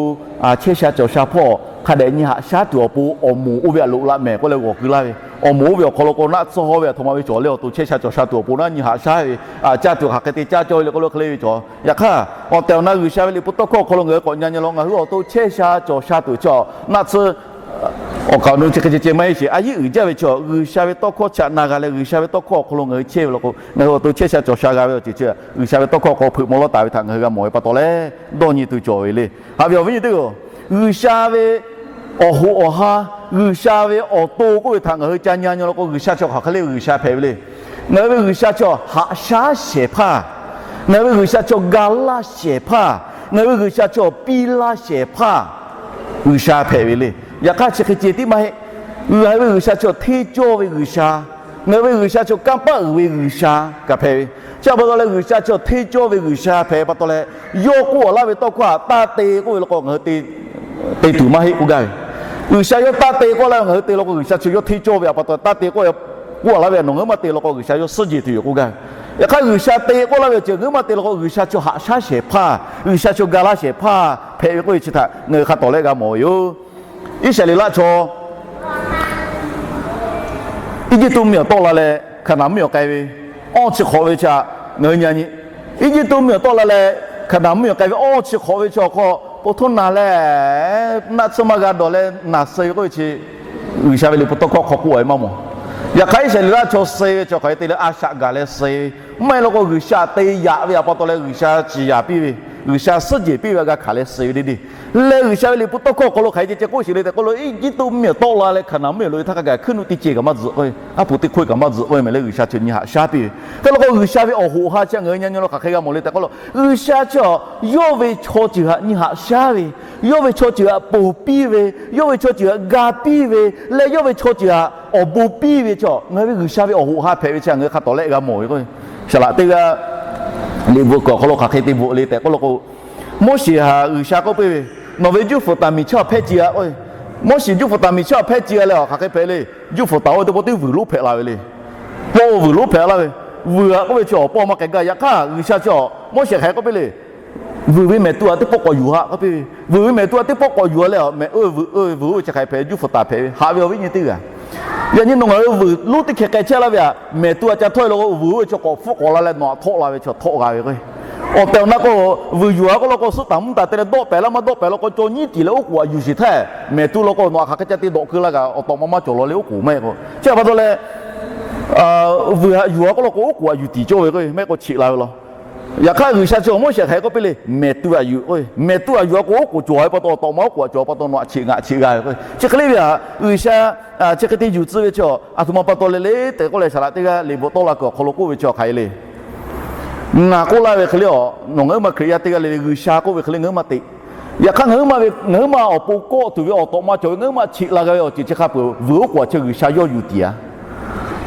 chehˇ sha cawˬ sha hpawˇ hk'a dehꞈ nyi haꞈ shaˉ tuˬ awˬ pon awˬ moˍ oˇ ve htaꞈ loꞈ la mehˍ k'oˆ leh g'awˬ keu laˇ ve, awˬ moˍ oˇ ve awˬ hk'aw lo k'o naˆ tsuhˇ hawˉ ve a htoꞈ ma ve cawˬ le, awˬ to chehˇ sha cawˬ sha tuˬ awˬ pon naˆ nyi haꞈ shaˉ ve, caˇ tuˬ hk'aˬ hk'e te caˇ cawˇ ve le k'oˆ lo hk'e le ve cawˬ. Yaꞈ hk'aˇ awˬ tehˬ awˬ na G'uiˬsha ve liꞈ hpu tawˇ hkawˇ awˬ hk'aw lo ngaˬ hui k'awꞈ nyi nyi law, ngaˬ hui awˬ to chehˇ sha cawˬ sha tuˬ chi naˆ tsuhˇ awˬ kaˍ awˬ nu chi hk'e ceh ceh maˇ heˆ sheˍ. A yiˉ uiˍ jaˇ ve chi G'uiˬsha ve tawˇ hkawˇ chi htaꞈ na g'a leh G'uiˬsha ve tawˇ hkawˇ awˬ hk'aw lo ngaˬ hui chehˇ ve law k'o, ngaˬ hui awˬ to chehˇ sha cawˬ sha g'a ve awˬ ceuˬ chi G'uiˬsha ve tawˇ hkawˇ awˬ hk'aw lo hpeuꞈ maw lawˇ taˍ ve htaꞈ ngaˬ hui g'a mawˬ ve pa taw leh dawˇ nyi tuˬ cawˬ ve le. Haꞈ ve awˬ viˉ nyi teˇ g'aˇ, G'uiˬsha ve awˬ hoꞈ awˬ ha, G'uiˬsha ve awˬ to k'oˆ ve htaꞈ ngaˬ hui ca nyi nyi law k'o, G'uiˬsha chi hk'aˬ hk'e le G'uiˬsha hpehꞈ ve le. Ngaˬ hui ve G'uiˬsha chi haꞈ shaˉ shehˍ hpaˇ, ngaˬ hui ve G'uiˬsha chi ga laˇ shehˍ hpaˇ, ngaˬ hui ve G'uiˬsha chi piˇ laˇ shehˍ hpaˇ G'uiˬsha hpehꞈ ve le. Yaꞈ hk'aˇ chi hk'e ceh tiˉ maˇ heˆ. Ngaˬ hui ve G'uiˬsha chi hteˇ cawˇ ve G'uiˬsha, ngaˬ hui ve G'uiˬsha chi kanˇ paˆ uiˍ ve G'uiˬsha kaꞈ hpehꞈ ve. Chi a pa taw leh G'uiˬsha chi hteˇ cawˇ ve G'uiˬsha hpehꞈ pa taw leh, yawˇ k'oˆ laˇ ve tawˇ hkawˇ htaꞈ taˇ te k'oˆ ve law k'o ngaˬ hui te tuˬ maˇ heˆ k'oˆ gaˇ ve. G'uiˬsha yawˇ taˇ te k'oˆ laˇ ve ngaˬ hui te law k'o, G'uiˬsha chi yawˇ hteˇ cawˇ ve a pa taw taˇ te k'oˆ laˇ ve nawˬ ngaˬ hui maˇ te law k'o G'uiˬsha yawˇ suhˉ jeˬ tuˬ yoˬ k'oˆ gaˇ ve. Yaꞈ hk'aˇ G'uiˬsha te k'oˆ laˇ ve awˬ ceuˬ ngaˬ hui maˇ te law k'o, G'uiˬsha chi haꞈ shaˉ shehˍ hpaˇ, G'uiˬsha chi ga laˇ shehˍ hpaˇ hpehꞈ ve k'oˆ ve chi htaꞈ ngaˬ hui hk'a tawˍ leh g'a mawˬ ve yoˬ. Iˉsaˍreˍlaˆ chaw Eˇjiˇtuꞈ mvuhˇmiˬ awˬ tawˆ la leh Hkaˍnanˍ mvuhˇmiˬ awˬ k'ai ve awˇ chi hk'awꞈ ve chi htaꞈ ngaˬ hui nyi nyi. Eˇjiˇtuꞈ mvuhˇmiˬ awˬ tawˆ la leh Hkaˍnanˍ mvuhˇmiˬ awˬ k'ai ve awˇ chi hk'awꞈ ve chi awˬ hk'aw lo po htoˇ naˬ leh naˆ tsuhˇ maˇ g'a dawˬ leh naˬ suh ve k'oˆ ve chi G'uiˬsha ve liꞈ hpu tawˇ hkawˇ hk'aw k'oˆ ve maˇ mawˬ. Yaꞈ hk'aˇ Iˉsaˍreˍlaˆ chaw suh ve chi hk'aˬ hk'e te leh a shaꞈ gaˬ leh suh ve, maˇ heˆ law k'o G'uiˬsha te yaꞈ ve a pa taw leh G'uiˬsha ciˍ yaˍ piˇ ve G'uiˬsha suhˉ jehˬ piˇ ve htaꞈ g'a hkanˍ leh suh ve teˇ deˇ leh, G'uiˬsha ve liꞈ hpu tawˇ hkawˇ awˬ hk'aw lo hk'aˬ hk'e ceh ceh k'oˆ sheˍ le tehꞈ k'oˆ lo, Eˇjiˇtuꞈ mvuhˇmiˬ tawˆ la leh Hkaˍnanˍ mvuhˇmiˬ lo ve htaˇ hk'a gaˬ hkuiˉ nuˆ teˇ ceh kaꞈ maˇ tzuhꞈ k'oˆ ve, aˉ poꞈ teˇ hk'oˆ kaꞈ maˇ tzuhꞈ k'oˆ ve mehˍ leh, G'uiˬsha chi nyi haꞈ shaˉ piˇ ve. Hk'e law k'o, G'uiˬsha ve awˬ hoꞈ awˬ ha chi ngaˬ hui nyi nyi lo hk'aˬ hk'e g'a mawˬ le tehꞈ k'oˆ lo, G'uiˬsha chi a yawˇ ve chaw ceuˬ htaꞈ nyi haꞈ shaˉ ve, yawˇ ve chaw ceuˬ htaꞈ ponˬ piˇ ve, yawˇ ve chaw ceuˬ htaꞈ ga piˇ ve, leh yawˇ ve chaw ceuˬ htaꞈ awˬ bon piˇ ve chaw, ngaˬ hui ve G'uiˬsha ve awˬ hoꞈ awˬ ha hpehꞈ ve chi ngaˬ hui hk'a tawˍ lehˆ g'a mawˬ ve k'o, Saˍ laꞈ teˇ g'aˇ liꞈ bvuhꞈ kuiˬ awˬ hk'aw lo hk'aˬ hk'e te bvuhꞈ le tehꞈ k'oˆ lo k'o, Moˉseˍ htaꞈ G'uiˬsha k'oˆ piˇ ve, Nawˬ ve juˇ fuˍ taˍ miˬ chaˇ hpehˇ ci a k'o, Moˉseˍ juˇ fuˍ taˍ miˬ chaˇ hpehˇ ci a leh a hk'aˬ hk'e hpehꞈ le. Juˇ fuˍ taˍ oˇ ve teˇ pawˆ teˇ vuiˬ lonˉ hpehꞈ la ve le. Pawˆ vuiˬ lonˉ hpehꞈ la ve. Vuiˬ htaꞈ k'oˆ ve chi awˬ pawˆ maˇ k'ai gaˇ. Yaꞈ hk'aˇ G'uiˬsha chi a Moˉseˍ hk'aˬ hk'e k'oˆ piˇ le. Vuiˬ ve mehˬ tu htaꞈ teˇ pawˆ k'awꞈ yuˬ haꞈ k'oˆ piˇ ve. Vuiˬ ve mehˬ tu htaꞈ teˇ pawˆ k'awꞈ yuˬ a leh a mehˬ oˇ ve vuiˬ oˇ ve vuiˬ oˇ ve chi hk'aˬ hpehꞈ ve, juˇ fuˍ taˍ hpehꞈ ve, haꞈ ve awˬ viˉ nyi teˇ g'aˇ. Yaꞈ nyi nawˬ ngaˬ hui vuiˬ lonˉ teˇ hkeh k'ai chehˇ laˇ ve htaꞈ mehˬ tu htaꞈ ca htawˇ e law k'o, vuiˬ oˇ ve chi k'awꞈ hpfuhˆ k'awꞈ la leh nawˬ htaꞈ htawˆ la ve chi htawˆ g'a ve k'o, awˬ tehˬ awˬ na k'o, vuiˬ yuˬ a k'oˆ law k'o, suhˉ taˍ mvuhˇ taˍ te leh dawˆ pehˍ laˇ maˇ dawˆ pehˍ law k'o, caw nyiˉ tiˍ leh oˉ k'oˍ htaꞈ yuˬ sheˍ htaˇ, mehˬ tu law k'o nawˬ htaꞈ hk'aˬ hk'e ca te dawꞈ keu la kaꞈ awˬ tawꞈ ma maˇ cawˬ law leh oˉ k'oˍ maˇ heˆ k'o. Chi pa taw leh vuiˬ htaꞈ yuˬ a k'oˆ law k'o, oˉ k'oˍ htaꞈ yuˬ tiˍ cawˇ ve k'o, maˇ heˆ k'o cheꞈ la ve law. Yaꞈ hk'aˇ G'uiˬsha chi Moˉseˍ hk'aˬ hk'e k'oˆ piˇ le, mehˬ tu htaꞈ yuˬ k'o, mehˬ tu htaꞈ yuˬ a k'o oˉ k'oˍ cawˬ ve pa taw, awˬ tawꞈ ma oˉ k'oˍ htaꞈ cawˬ pa taw nawˬ htaꞈ cheꞈ ngaˬ cheꞈ g'a ve k'o. Chi hk'e le ve htaꞈ G'uiˬsha chi hk'e te yuˬ tcuh ve chi a htoꞈ ma pa taw le le tehꞈ k'oˆ leh, Saˍ laꞈ teˇ g'aˇ liꞈ bvuhꞈ tawˆ la kuiˬ awˬ hk'aw lo k'oˆ ve chi hk'aˬ hk'e le. Ngaˬ k'oˆ laˇ ve hk'e le a, nawˬ ngaˬ huiˉ ma Hkriꞈ yaˇ teˇ g'aˇ le le G'uiˬsha k'oˆ ve hk'e le ngaˬ huiˉ ma teꞈ. Yaꞈ hk'aˇ ngaˬ huiˉ ma ve, ngaˬ huiˉ ma awˬ pon kawˆ tuˬ ve awˬ tawꞈ ma cawˬ ve ngaˬ huiˉ ma cheꞈ la g'a ve awˬ ceuˬ chi hk'a peuˬ vuiˬ oˉ k'oˍ htaꞈ chi G'uiˬsha yawˇ yuˬ tiˍ a.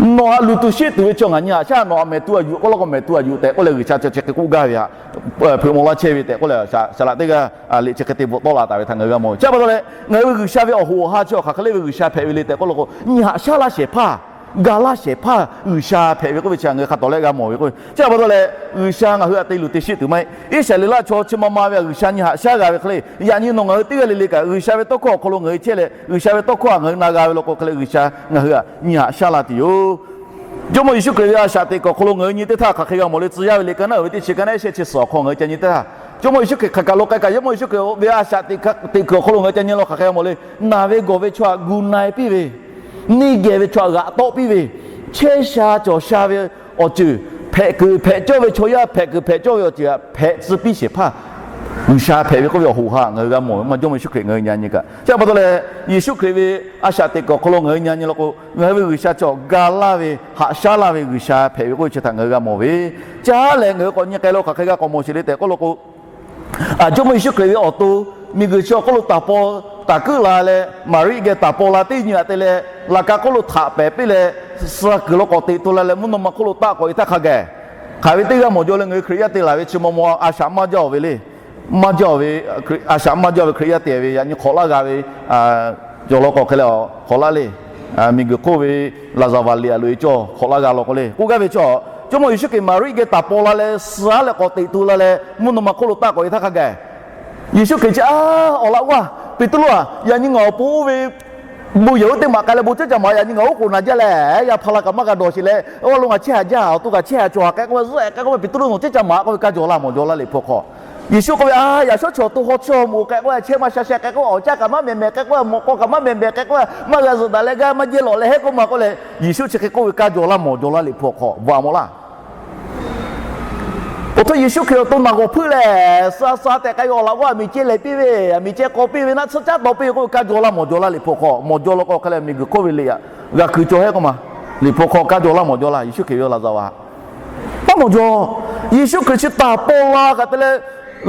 Nawˬ htaꞈ luˬ tuˬ sheˆ tuˬ ve chi ngaˬ nyi haꞈ shaˉ, nawˬ htaꞈ mehˬ tu htaꞈ yuˬ k'oˆ law k'o mehˬ tu htaꞈ yuˬ tehꞈ k'oˆ leh G'uiˬsha chi chi hk'e k'oˆ gaˇ ve htaꞈ hpeuꞈ maw laˇ chehˇ ve tehꞈ k'oˆ leh, Saˍ laꞈ teˇ g'aˇ liꞈ chi hk'e te bvuhꞈ tawˆ la taˍ ve htaꞈ ngaˬ hui g'a mawˬ ve. Chi pa taw leh ngaˬ hui ve G'uiˬsha ve awˬ hoꞈ awˬ ha chi awˬ hk'aˬ hk'e le ve G'uiˬsha hpehꞈ ve le tehꞈ k'oˆ law k'o, nyi haꞈ shaˉ laˇ shehˍ hpaˇ, ga laˇ shehˍ hpaˇ G'uiˬsha hpehꞈ ve k'oˆ ve chi ngaˬ hui hk'a tawˍ lehˆ g'a mawˬ ve k'o. Chi pa taw leh G'uiˬsha ngaˬ hui htaꞈ te luˬ te sheˆ tuˬ maˇ heˆ. Iˉsaˍreˍlaˆ chaw chi ma ma ve htaꞈ G'uiˬsha nyi haꞈ shaˉ g'a ve hk'e le, yaꞈ nyi nawˬ ngaˬ hui teˇ g'aˇ le le kaꞈ G'uiˬsha ve tawˇ hkawˇ awˬ hk'aw lo ngaˬ hui chehˇ leh G'uiˬsha ve tawˇ hkawˇ htaꞈ ngaˬ hui na g'a ve law k'o hk'e leh G'uiˬsha ngaˬ hui htaꞈ nyi haꞈ shaˉ la tuˬ yoˬ. Jawˇmawˇ Yeˍsuˆ Hkriꞈ ve a shaꞈ teꞈ kuiˬ awˬ hk'aw lo ngaˬ hui nyi teˇ htaˇ hk'aˬ hk'e g'a mawˬ le, tcuh yaˇ ve liꞈ ka naˉ uiˍ ve teˇ chi ka naˉ ehˉ shehˆ chi suhˍ awˬ hk'aw ngaˬ hui ca nyi teˇ htaˇ, Jawˇmawˇ Yeˍsuˆ Hkriꞈ hk'aˬ kaˬ lo k'ai kaꞈ Jawˇmawˇ Yeˍsuˆ Hkriꞈ ve a shaꞈ teꞈ kuiˬ awˬ hk'aw lo ngaˬ hui ca nyi law hk'aˬ hk'e g'a mawˬ le, naˬ ve gawˬ ve chaw htaꞈ gu na e piˇ ve, neˇ geh ve chaw htaꞈ g'aꞈ tawˆ piˇ ve, chehˇ sha cawˬ sha ve awˬ ceuˬ, hpehꞈ kuiˬ hpehꞈ cawˇ ve chaw yaˇ hpehꞈ kuiˬ hpehꞈ cawˇ ve awˬ ceuˬ htaꞈ hpehꞈ tcuh piˇ shehˍ hpaˇ G'uiˬsha hpehꞈ ve k'oˆ ve awˬ hoꞈ ha ngaˬ hui g'a mawˬ ve maˇ Jawˇmawˇ Yeˍsuˆ Hkriꞈ ngaˬ hui nyi a nyi kaꞈ. Chi pa taw leh Yeˍsuˆ Hkriꞈ ve a shaꞈ teꞈ kuiˬ awˬ hk'aw lo ngaˬ hui nyi a nyi law k'o, ngaˬ hui ve G'uiˬsha chi awˬ ga laˇ ve, haꞈ shaˉ laˇ ve G'uiˬsha hpehꞈ ve k'oˆ ve chi htaꞈ ngaˬ hui g'a mawˬ ve. Caˉ leh ngaˬ hui k'awꞈ nyi k'ai lo hk'aˬ hk'e g'a k'awꞈ mawˬ sheˍ le tehꞈ k'oˆ law k'o, Jawˇmawˇ Yeˍsuˆ Hkriꞈ ve awˬ to miˬguiˬ chi awˬ hk'oˆ lo taˍ paw taˍ kuiˉ la leh, Maˍriˆ geh taˍ paw la teˇ nyi htaꞈ te leh, laꞈ ka hk'oˆ lo htaꞈ pehˍ piˇ leh, suh kuiˬ lo k'awꞈ teꞈ to la leh mvuhˇ naw ma hk'oˆ lo taˆ k'awꞈ e htaˇ hk'a gaˬ, hk'aˬ ve teˇ g'aˇ mawˬ jaw leh ngaˬ hui Hkriꞈ yaˇ te laˬ ve chi maw maw a shaꞈ maˇ jaˇ ve le. Maˇ jaˇ ve, a shaꞈ maˇ jaˇ ve Hkriꞈ yaˇ te ve yaꞈ nyi hk'awꞈ laˇ g'a ve cawˬ law k'o hk'e leh hk'awꞈ laˇ le. Miˬguiˬ hk'oˆ ve laˍzaˍvaˍ liꞈ a loꞈ e cawˇ hk'awꞈ laˇ g'a law k'o le k'oˆ gaˇ ve chaw, Jawˇmawˇ Yeˍsuˆ Hkriꞈ Maˍriˆ geh taˍ paw la leh suh leh k'awꞈ teꞈ to la leh mvuhˇ naw ma hk'oˆ lo taˆ k'awꞈ e htaˇ hk'a gaˬ, Yeˍsuˆ Hkriꞈ chi a, awˬ laꞈ g'awˇ, Peˍtruˆ a, yaꞈ nyi ngaˬ awˬ pon oˇ ve bon yehˬ oˇ teˇ maꞈ k'ai leh bon ceuˉ ca maˍ, yaꞈ nyi ngaˬ oˉ k'oˍ naˍ jaˇ leh, yaˇ hpa la kaꞈ maˇ g'a dawˬ sheˍ leh, awˬ lawn ngaˬ chehˇ haꞈ jaˇ, awˬ to kaꞈ chehˇ haꞈ cawˬ haꞈ k'ai k'oˆ ve, zuhˆ k'ai k'oˆ ve, Peˍtruˆ nawˬ cehˇ ca maˍ k'oˆ ve ka jaw laˇ mawˬ jaw laˇ liꞈ hpu hk'aw. Yeˍsuˆ k'oˆ ve, a, yaꞈ shawˉ chaw awˬ to haw chawˇ mawˬ k'ai k'oˆ ve, chehˇ maˇ sha sheh k'ai k'oˆ ve, awˬ caˇ kaꞈ maˇ mehˍ mehˍ k'ai k'oˆ ve, mawꞈ k'aw kaꞈ maˇ mehˍ mehˍ k'ai k'oˆ ve, maˇ g'a zuhꞈ daꞈ leh gaˇ maˇ jehˇ lawꞈ leh heˆ k'oˆ ma k'oˆ leh, Yeˍsuˆ chi hk'e k'oˆ ve ka jaw laˇ mawˬ jaw laˇ liꞈ hpu hk'aw bvuhꞈ mawˬ laˇ. Awˬ htoꞈ Yeˍsuˆ Hkriꞈ awˬ to naˬ g'awˬ hpuiˇ lehˬ, suh suh tehꞈ k'ai ve awˬ laꞈ g'awˇ a miˬ cehˇ lehˬ piˇ ve, a miˬ cehˇ k'aw piˇ ve, naˆ tsuhˇ caˉ taw piˇ ve k'oˆ ve ka jaw laˇ mawˬ jaw laˇ liꞈ hpu hk'aw mawˬ jaw law k'o hk'e leh miˬguiˬ hk'oˆ ve liꞈ a g'a kuiˬ cawˬ heˆ k'oˆ ma. Liꞈ hpu hk'aw ka jaw laˇ mawˬ jaw laˇ Yeˍsuˆ Hkriꞈ ve laˍzaˍvaˍ maˇ mawˬ jaw. Yeˍsuˆ Hkriꞈ chi taˍ paw la kaꞈ te leh,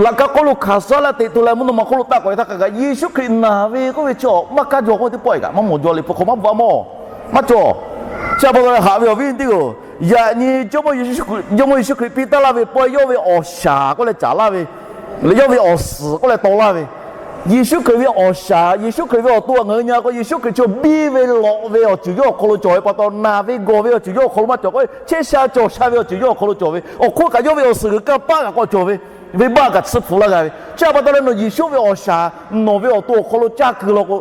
laꞈ ka hk'oˆ lo hkanˍ suh leh teꞈ to leh mvuhˇ naw ma hk'oˆ lo taˆ k'awꞈ e htaˇ hk'a gaˬ Yeˍsuˆ Hkriꞈ naˬ ve k'oˆ ve chi maˇ ka jaw k'oˆ ve teˇ pawˆ e kaꞈ maˇ mawˬ jaw liꞈ hpu hk'aw maˇ bvuhꞈ a mawˬ. Maˇ cawˬ. Chi pa taw leh haꞈ ve awˬ viˉ teˇ g'aˇ, yaꞈ nyi Jawˇmawˇ Yeˍsuˆ Hkriꞈ piˇ taˉ laˇ ve pawehˇ yawˇ ve awˬ shaˍ k'oˆ leh caˍ laˇ ve, yawˇ ve awˬ suhˍ k'oˆ leh taw laˇ ve, Yeˍsuˆ Hkriꞈ ve awˬ shaˍ, Yeˍsuˆ Hkriꞈ ve awˬ to htaꞈ ngaˬ hui nyi k'o, Yeˍsuˆ Hkriꞈ chi biˇ ve lawꞈ ve awˬ ceuˬ yawˇ awˬ hk'aw lo cawˬ ve pa taw, naˬ ve gawˬ ve awˬ ceuˬ yawˇ awˬ hk'aw lo maˇ cawˬ k'o, chehˇ sha cawˬ sha ve awˬ ceuˬ yawˇ awˬ hk'aw lo cawˬ ve, awˬ hk'oˆ kaꞈ yawˇ ve awˬ suhˍ g'uiˬ kanˇ paˆ kaꞈ k'awꞈ cawˬ ve, venˇbaˆ kaꞈ tsuhˇ hpu laˇ g'a ve. Chi pa taw leh nawˬ Yeˍsuˆ ve awˬ shaˍ nawˬ ve awˬ to awˬ hk'aw lo caˇ keu law k'o,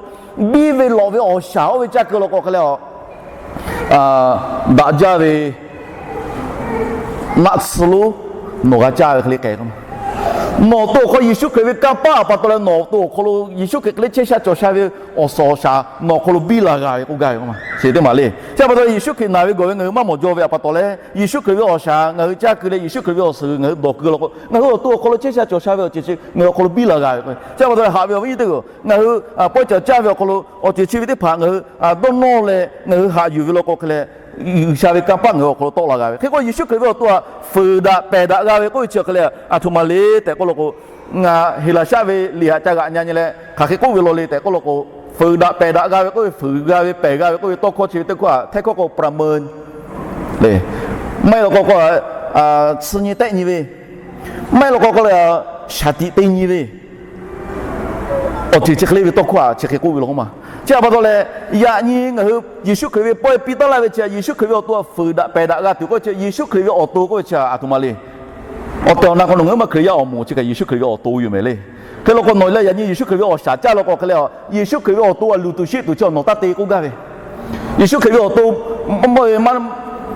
biˇ ve lawꞈ ve awˬ shaˍ oˇ ve caˇ keu law k'o hk'e leh a, daꞈ jaˇ ve naˆ tsuhˇ lonˉ nawˬ g'a caˇ ve hk'e le k'ai k'o, Nawˬ awˬ to awˬ hk'aw Yeˍsuˆ Hkriꞈ ve kanˇ paˆ awˬ pa taw leh nawˬ awˬ to awˬ hk'aw lo Yeˍsuˆ Hkriꞈ hk'e leh chehˇ sha cawˬ sha ve awˬ suhˍ awˬ shaˍ nawˬ awˬ hk'aw lo biˇ la g'a ve k'oˆ gaˇ ve k'o ma, chi teˇ maˬ le. Chi pa taw Yeˍsuˆ Hkriꞈ naˬ ve gawˬ ve ngaˬ hui maˇ mawˬ jaw ve awˬ pa taw leh, Yeˍsuˆ Hkriꞈ ve awˬ shaˍ ngaˬ hui caˇ keu leh Yeˍsuˆ Hkriꞈ ve awˬ suhˍ ngaˬ hui dawˬ keu law k'o, ngaˬ hui awˬ to awˬ hk'aw lo chehˇ sha cawˬ sha ve awˬ ceuˬ chi ngaˬ hui awˬ hk'aw lo biˇ la g'a ve k'o. Chi pa taw leh haꞈ ve awˬ viˉ nyi teˇ hpaˍ-oˬ, ngaˬ hui pawehˇ caˬ caˇ ve awˬ hk'aw lo awˬ ceuˬ chi ve teˇ hpaˍ ngaˬ hui dawˇ nawˇ leh ngaˬ hui haꞈ yuˬ ve law k'o hk'e leh, G'uiˬsha ve kanˇ paˆ ngaˬ hui awˬ hk'aw lo tawˆ la g'a ve hk'e k'o, Yeˍsuˆ Hkriꞈ ve awˬ to htaꞈ fuiˍ daꞈ pehˬ daꞈ g'a ve k'oˆ ve chi awˬ hk'e leh aˬ htoꞈ ma le tehꞈ k'oˆ law k'o, ngaˬ Heˍlaˍsaˆ ve liꞈ haꞈ ca g'aꞈ nyi nyi leh hk'aˬ hk'e k'oˆ ve law le tehꞈ k'oˆ law k'o, fuiˍ daꞈ pehˬ daꞈ g'a ve k'oˆ ve, fuiˍ g'a ve pehˬ g'a ve k'oˆ ve tawˇ hkawˇ chi ve teˇ hkawˇ htaꞈ htehˇ hkawˇ k'o ประเมิน le. Maˇ heˆ law k'o k'o, chi nyi tehˆ nyi ve, maˇ heˆ law k'o k'o leh shaˍ tiꞈ te nyi ve awˬ ceuˬ chi hk'e le ve tawˇ hkawˇ htaꞈ chi hk'e k'oˆ ve law k'o ma. Chi htaꞈ pa taw leh, yaꞈ nyi ngaˬ hui Yeˍsuˆ Hkriꞈ ve pawehˇ piˇ taˍ laˇ ve chi Yeˍsuˆ Hkriꞈ ve awˬ to htaꞈ fuiˍ daꞈ pehˬ daꞈ g'a tuˬ k'oˆ ve chi, Yeˍsuˆ Hkriꞈ ve awˬ to k'oˆ ve chi aˬ htoꞈ ma le. Awˬ tehˬ awˬ na k'o nawˬ ngaˬ hui maˇ Hkriꞈ yaˇ awˬ moˍ chi kaꞈ Yeˍsuˆ Hkriꞈ ve awˬ to yoˬ mehˍ le. Hk'e law k'o nawˬ leh yaꞈ nyi Yeˍsuˆ Hkriꞈ ve awˬ shaˍ caˇ law k'o hk'e leh, Yeˍsuˆ Hkriꞈ ve awˬ to htaꞈ luˬ tuˬ sheˆ tuˬ chi nawˬ taˇ te k'oˆ gaˇ ve, Yeˍsuˆ Hkriꞈ ve awˬ to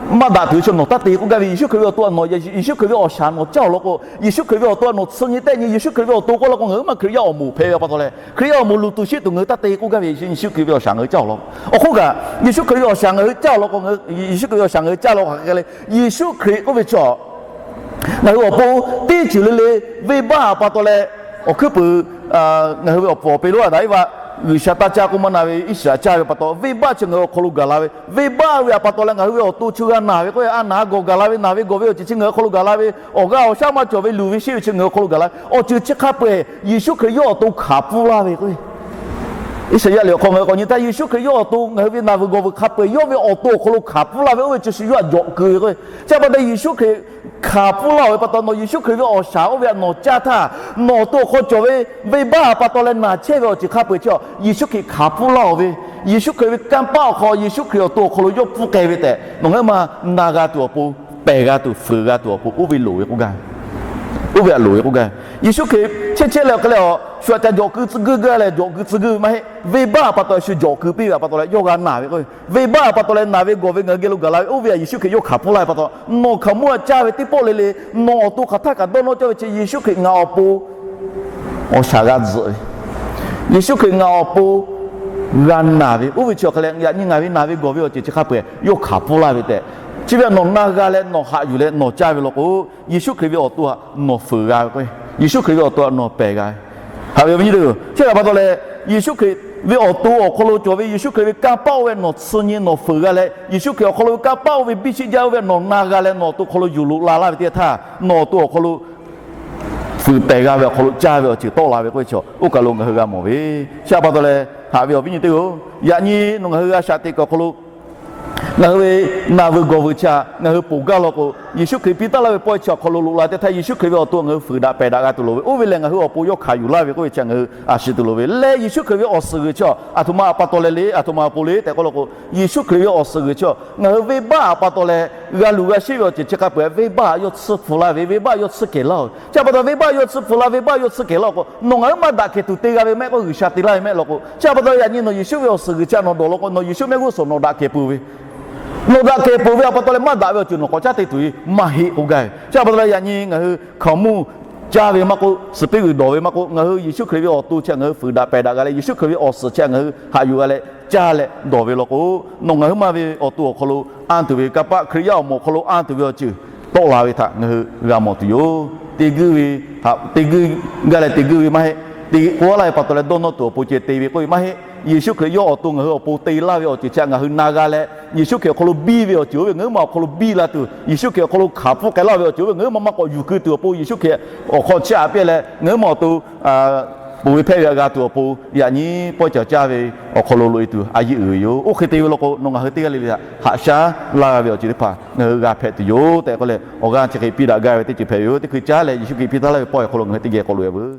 maˇ daꞈ tuˬ ve chi nawˬ taˇ te k'oˆ gaˇ ve, Yeˍsuˆ Hkriꞈ ve awˬ to htaꞈ nawˬ, Yeˍsuˆ Hkriꞈ ve awˬ shaˍ nawˬ caˇ law k'o, Yeˍsuˆ Hkriꞈ ve awˬ to htaꞈ nawˬ chi nyi tehˆ nyi, Yeˍsuˆ Hkriꞈ ve awˬ to k'oˆ law k'o ngaˬ hui maˇ Hkriꞈ yaˇ awˬ moˍ hpehꞈ ve pa taw leh, Hkriꞈ yaˇ awˬ moˍ luˬ tuˬ sheˆ tuˬ ngaˬ hui taˇ te k'oˆ gaˇ ve, Yeˍsuˆ Hkriꞈ ve awˬ shaˍ ngaˬ hui caˇ law. Awˬ hk'oˆ kaꞈ Yeˍsuˆ Hkriꞈ ve awˬ shaˍ ngaˬ hui caˇ law k'o, Yeˍsuˆ Hkriꞈ ve awˬ shaˍ ngaˬ hui caˇ law k'o hk'e leh, Yeˍsuˆ Hkriꞈ k'oˆ ve chi ngaˬ hui awˬ pon teˇ ceuˬ le le venˇbaˆ pa taw leh, awˬ hkuiˉ puiˍ ngaˬ hui ve awˬ pfuhˍ awˬ peˍ lonˉ Aˍdanˍ Eˇvaꞈ G'uiˬsha taˇ caˇ k'oˆ maˇ na ve Iˉsaˍreˍlaˆ caˇ ve pa taw, venˇbaˆ chi ngaˬ hui awˬ hk'aw lo gaˬ la ve, venˇbaˆ ve awˬ pa taw leh ngaˬ hui ve awˬ to chi g'a naˬ ve k'oˆ ve, a naˬ gawˬ gaˬ la ve, naˬ ve gawˬ ve awˬ ceuˬ chi ngaˬ hui awˬ hk'aw lo gaˬ la ve, awˬ g'aˇ awˬ shaˉ maˇ cawˬ ve luˬ ve sheˆ ve chi ngaˬ hui awˬ hk'aw lo gaˬ la ve, awˬ ceuˬ chi hk'a peu-eˬ Yeˍsuˆ Hkriꞈ yawˇ awˬ to hkanˍ pfuhˇ laˇ ve k'o, Iˉsaˍyaˆ liꞈ awˬ hk'aw ngaˬ hui k'awꞈ nyi htaˇ, Yeˍsuˆ Hkriꞈ yawˇ awˬ to ngaˬ hui ve naˬ vuiˬ gawˬ vuiˬ hk'a peu-eˬ yawˇ ve awˬ to awˬ hk'aw lo hkanˍ pfuhˇ laˇ ve, oˇ ve chi shu yawˇ htaꞈ jawꞈ keu ve k'o, chi pa taw Yeˍsuˆ Hkriꞈ hkanˍ pfuhˇ laˇ-oˬ ve pa taw, nawˬ Yeˍsuˆ Hkriꞈ ve awˬ shaˍ oˇ ve htaꞈ nawˬ caˇ htaˇ, nawˬ awˬ to awˬ hk'aw cawˬ ve venˇbaˆ pa taw leh naˬ chehˇ ve awˬ ceuˬ hk'a peu-eˬ chi Yeˍsuˆ Hkriꞈ hkanˍ pfuhˇ laˇ-oˬ ve, Yeˍsuˆ Hkriꞈ ve kanˇ paˆ awˬ hk'aw Yeˍsuˆ Hkriꞈ awˬ to awˬ hk'aw lo yawˇ pfuhˇ k'ai ve tehꞈ nawˬ ngaˬ hui maˇ na g'a tuˬ awˬ pon, pehˬ g'a tuˬ, fuiˍ g'a tuˬ awˬ pon oˇ ve loˍ ve k'oˆ gaˇ ve, oˇ ve htaꞈ loˍ ve k'oˆ gaˇ ve. Yeˍsuˆ Hkriꞈ chehˇ chehˇ leh awˬ hk'e leh a shu htaꞈ ca jawꞈ keu tcuh guiˇ gaˇ leh jawꞈ keu tcuh guiˇ ve maˇ heˆ. Venˇbaˆ pa taw shu jawꞈ keu piˇ ve pa taw leh yawˇ g'a naˬ ve k'o, venˇbaˆ pa taw leh naˬ ve gawˬ ve ngaˬ hui geh lo gaˬ la ve oˇ ve htaꞈ Yeˍsuˆ Hkriꞈ yawˇ hkanˍ pfuhˇ laˇ ve pa taw, nawˬ hkaoˍmonˇ htaꞈ caˇ ve teˇ pawˆ le le, nawˬ awˬ to hk'aˬ htaˇ kaꞈ dawˇ nawˇ cawˇ ve chi Yeˍsuˆ Hkriꞈ ngaˬ awˬ pon awˬ shaˍ g'a tzuhꞈ ve, Yeˍsuˆ Hkriꞈ ngaˬ awˬ pon g'a naˬ ve, oˇ ve chi awˬ hk'e leh yaꞈ nyi ngaˬ ve naˬ ve gawˬ ve awˬ ceuˬ chi hk'a peu-eˬ yawˇ hkanˍ pfuhˇ laˇ ve tehꞈ, chi ve htaꞈ nawˬ na g'a leh nawˬ haꞈ yuˬ leh nawˬ caˇ ve law k'o, Yeˍsuˆ Hkriꞈ ve awˬ to htaꞈ nawˬ fuiˍ g'a ve k'o, Yeˍsuˆ Hkriꞈ ve awˬ to htaꞈ nawˬ pehˬ g'a ve. Haꞈ ve awˬ viˉ nyi teˇ hpaˍ-oˬ, chi htaꞈ pa taw leh Yeˍsuˆ Hkriꞈ ve awˬ to awˬ hk'aw lo cawˬ ve Yeˍsuˆ Hkriꞈ ve kanˇ paˆ oˇ ve nawˬ tsuh nyi nawˬ fuiˍ g'a leh, Yeˍsuˆ Hkriꞈ awˬ hk'aw lo ve kanˇ paˆ oˇ ve biˇ sheˆ jaˇ oˇ ve nawˬ na g'a leh nawˬ awˬ to hk'aw lo yuˬ loꞈ la laˇ ve teˇ htaˇ, nawˬ awˬ to awˬ hk'aw lo fuiˍ pehˬ g'a ve awˬ hk'aw lo caˇ ve awˬ ceuˬ tawˆ la ve k'oˆ ve chi, oˇ kaˬ lo ngaˬ hui g'a mawˬ ve. Chi htaꞈ pa taw leh haꞈ ve awˬ viˉ nyi teˇ hpaˍ-oˬ, yaꞈ nyi nawˬ ngaˬ hui g'a shaꞈ teꞈ kuiˬ awˬ hk'aw lo ngaˬ hui ve naˬ vuiˬ gawˬ vuiˬ chi htaꞈ ngaˬ hui ponˬ gaˇ law k'o, Yeˍsuˆ Hkriꞈ piˇ taˉ laˇ ve pawehˇ chi awˬ hk'aw lo loꞈ la teˇ htaˇ, Yeˍsuˆ Hkriꞈ ve awˬ to ngaˬ hui fuiˍ daꞈ pehˬ daꞈ g'a tuˬ loˍ ve, oˇ ve lehˬ ngaˬ hui awˬ pon yawˇ hkanˍ yuˬ laˇ ve k'oˆ ve chi ngaˬ hui a shu tuˬ loˍ ve leh, Yeˍsuˆ Hkriꞈ ve awˬ suhˍ g'uiˬ chi aˬ htoꞈ ma pa taw leh le, aˬ htoꞈ ma awˬ pon le tehꞈ k'oˆ law k'o, Yeˍsuˆ Hkriꞈ ve awˬ suhˍ g'uiˬ chi ngaˬ hui venˇbaˆ pa taw leh g'a luˬ g'a sheˆ ve awˬ ceuˬ chi hk'a peu-eˬ venˇbaˆ yawˇ tsuhˇ pfuhˍ laˇ ve, venˇbaˆ yawˇ tsuhˇ kehˬ laˇ-oˬ. Chi pa taw venˇbaˆ yawˇ tsuhˇ pfuhˍ laˇ, venˇbaˆ yawˇ tsuhˇ kehˬ laˇ k'o, nawˬ ngaˬ hui maˇ daꞈ kehˬ tuˬ te g'a ve maˇ heˆ k'o, G'uiˬsha te laˇ ve maˇ heˆ law k'o, chi pa taw yaꞈ nyi nawˬ Yeˍsuˆ ve awˬ suhˍ g'uiˬ chi nawˬ dawˬ law k'o, nawˬ Yeˍsuˆ mehˆ g'uˇ suhˍ nawˬ daꞈ kehˬ peuˬ ve, nawˬ daꞈ kehˬ peuˬ ve awˬ pa taw leh maˇ daꞈ ve awˬ ceuˬ nawˬ k'awꞈ caˉ te tuˬ ve maˇ heˆ k'oˆ gaˇ ve. Chi pa taw leh yaꞈ nyi ngaˬ hui hkaoˍmonˇ caˇ ve maˇ k'oˆ, suhˍ peˉ g'uiˬ dawˬ ve maˇ k'oˆ, ngaˬ hui Yeˍsuˆ Hkriꞈ ve awˬ to chi ngaˬ hui fuiˍ daꞈ pehˬ daꞈ g'a leh, Yeˍsuˆ Hkriꞈ ve awˬ suhˍ chi ngaˬ hui haꞈ yuˬ g'a leh caˇ leh dawˬ ve law k'o, nawˬ ngaˬ hui maˇ ve awˬ to awˬ hk'aw lo anˇ tuˬ ve kanˇ paˆ, Hkriꞈ yaˇ awˬ moˍ awˬ hk'aw lo anˇ tuˬ ve awˬ ceuˬ tawˆ la ve htaꞈ ngaˬ hui g'a mawˬ tuˬ yoˬ. Teˇ g'uiˇ ve, teˇ g'uiˇ gaˇ leh teˇ g'uiˇ ve maˇ heˆ. Te k'oˆ laˇ ve pa taw leh dawˇ nawˇ tuˬ awˬ pon ceh te ve k'oˆ ve maˇ heˆ. Yeˍsuˆ Hkriꞈ yawˇ awˬ to ngaˬ hui awˬ pon te laˇ ve awˬ ceuˬ chi ngaˬ hui na g'a leh, Yeˍsuˆ Hkriꞈ awˬ hk'aw lo biˇ ve awˬ ceuˬ oˇ ve ngaˬ hui ma awˬ hk'aw lo biˇ la tuˬ, Yeˍsuˆ Hkriꞈ awˬ hk'aw lo hkanˍ pfuhˇ k'ai laˇ ve awˬ ceuˬ oˇ ve ngaˬ hui ma maˇ k'awꞈ yuˬ keu tuˬ awˬ pon, Yeˍsuˆ Hkriꞈ awˬ hk'aw chiˇ aꞈ piˇ leh ngaˬ hui ma awˬ to ponˬ ve hpehˇ ve htaꞈ g'a tuˬ awˬ pon, yaꞈ nyi pawehˇ caˬ caˇ ve awˬ hk'aw lo loꞈ e tuˬ a yeˇ uiˍ ve yoˬ. Oˇ hk'e te ve law k'o, nawˬ ngaˬ hui teˇ g'aˇ le le htaꞈ haꞈ shaˉ laˇ g'a ve awˬ ceuˬ teˇ hpaˍ ngaˬ hui g'a hpehꞈ tuˬ yoˬ tehꞈ k'oˆ leh, awˬ g'aˇ chi hk'e piˇ daꞈ gaˇ ve teˇ ceuˬ hpehꞈ ve yoˬ. Teˇ hkui caˉ leh Yeˍsuˆ Hkriꞈ piˇ taˉ laˇ ve pawehˇ awˬ hk'aw lo ngaˬ hui teˇ geh k'awꞈ loꞈ e veuˬ.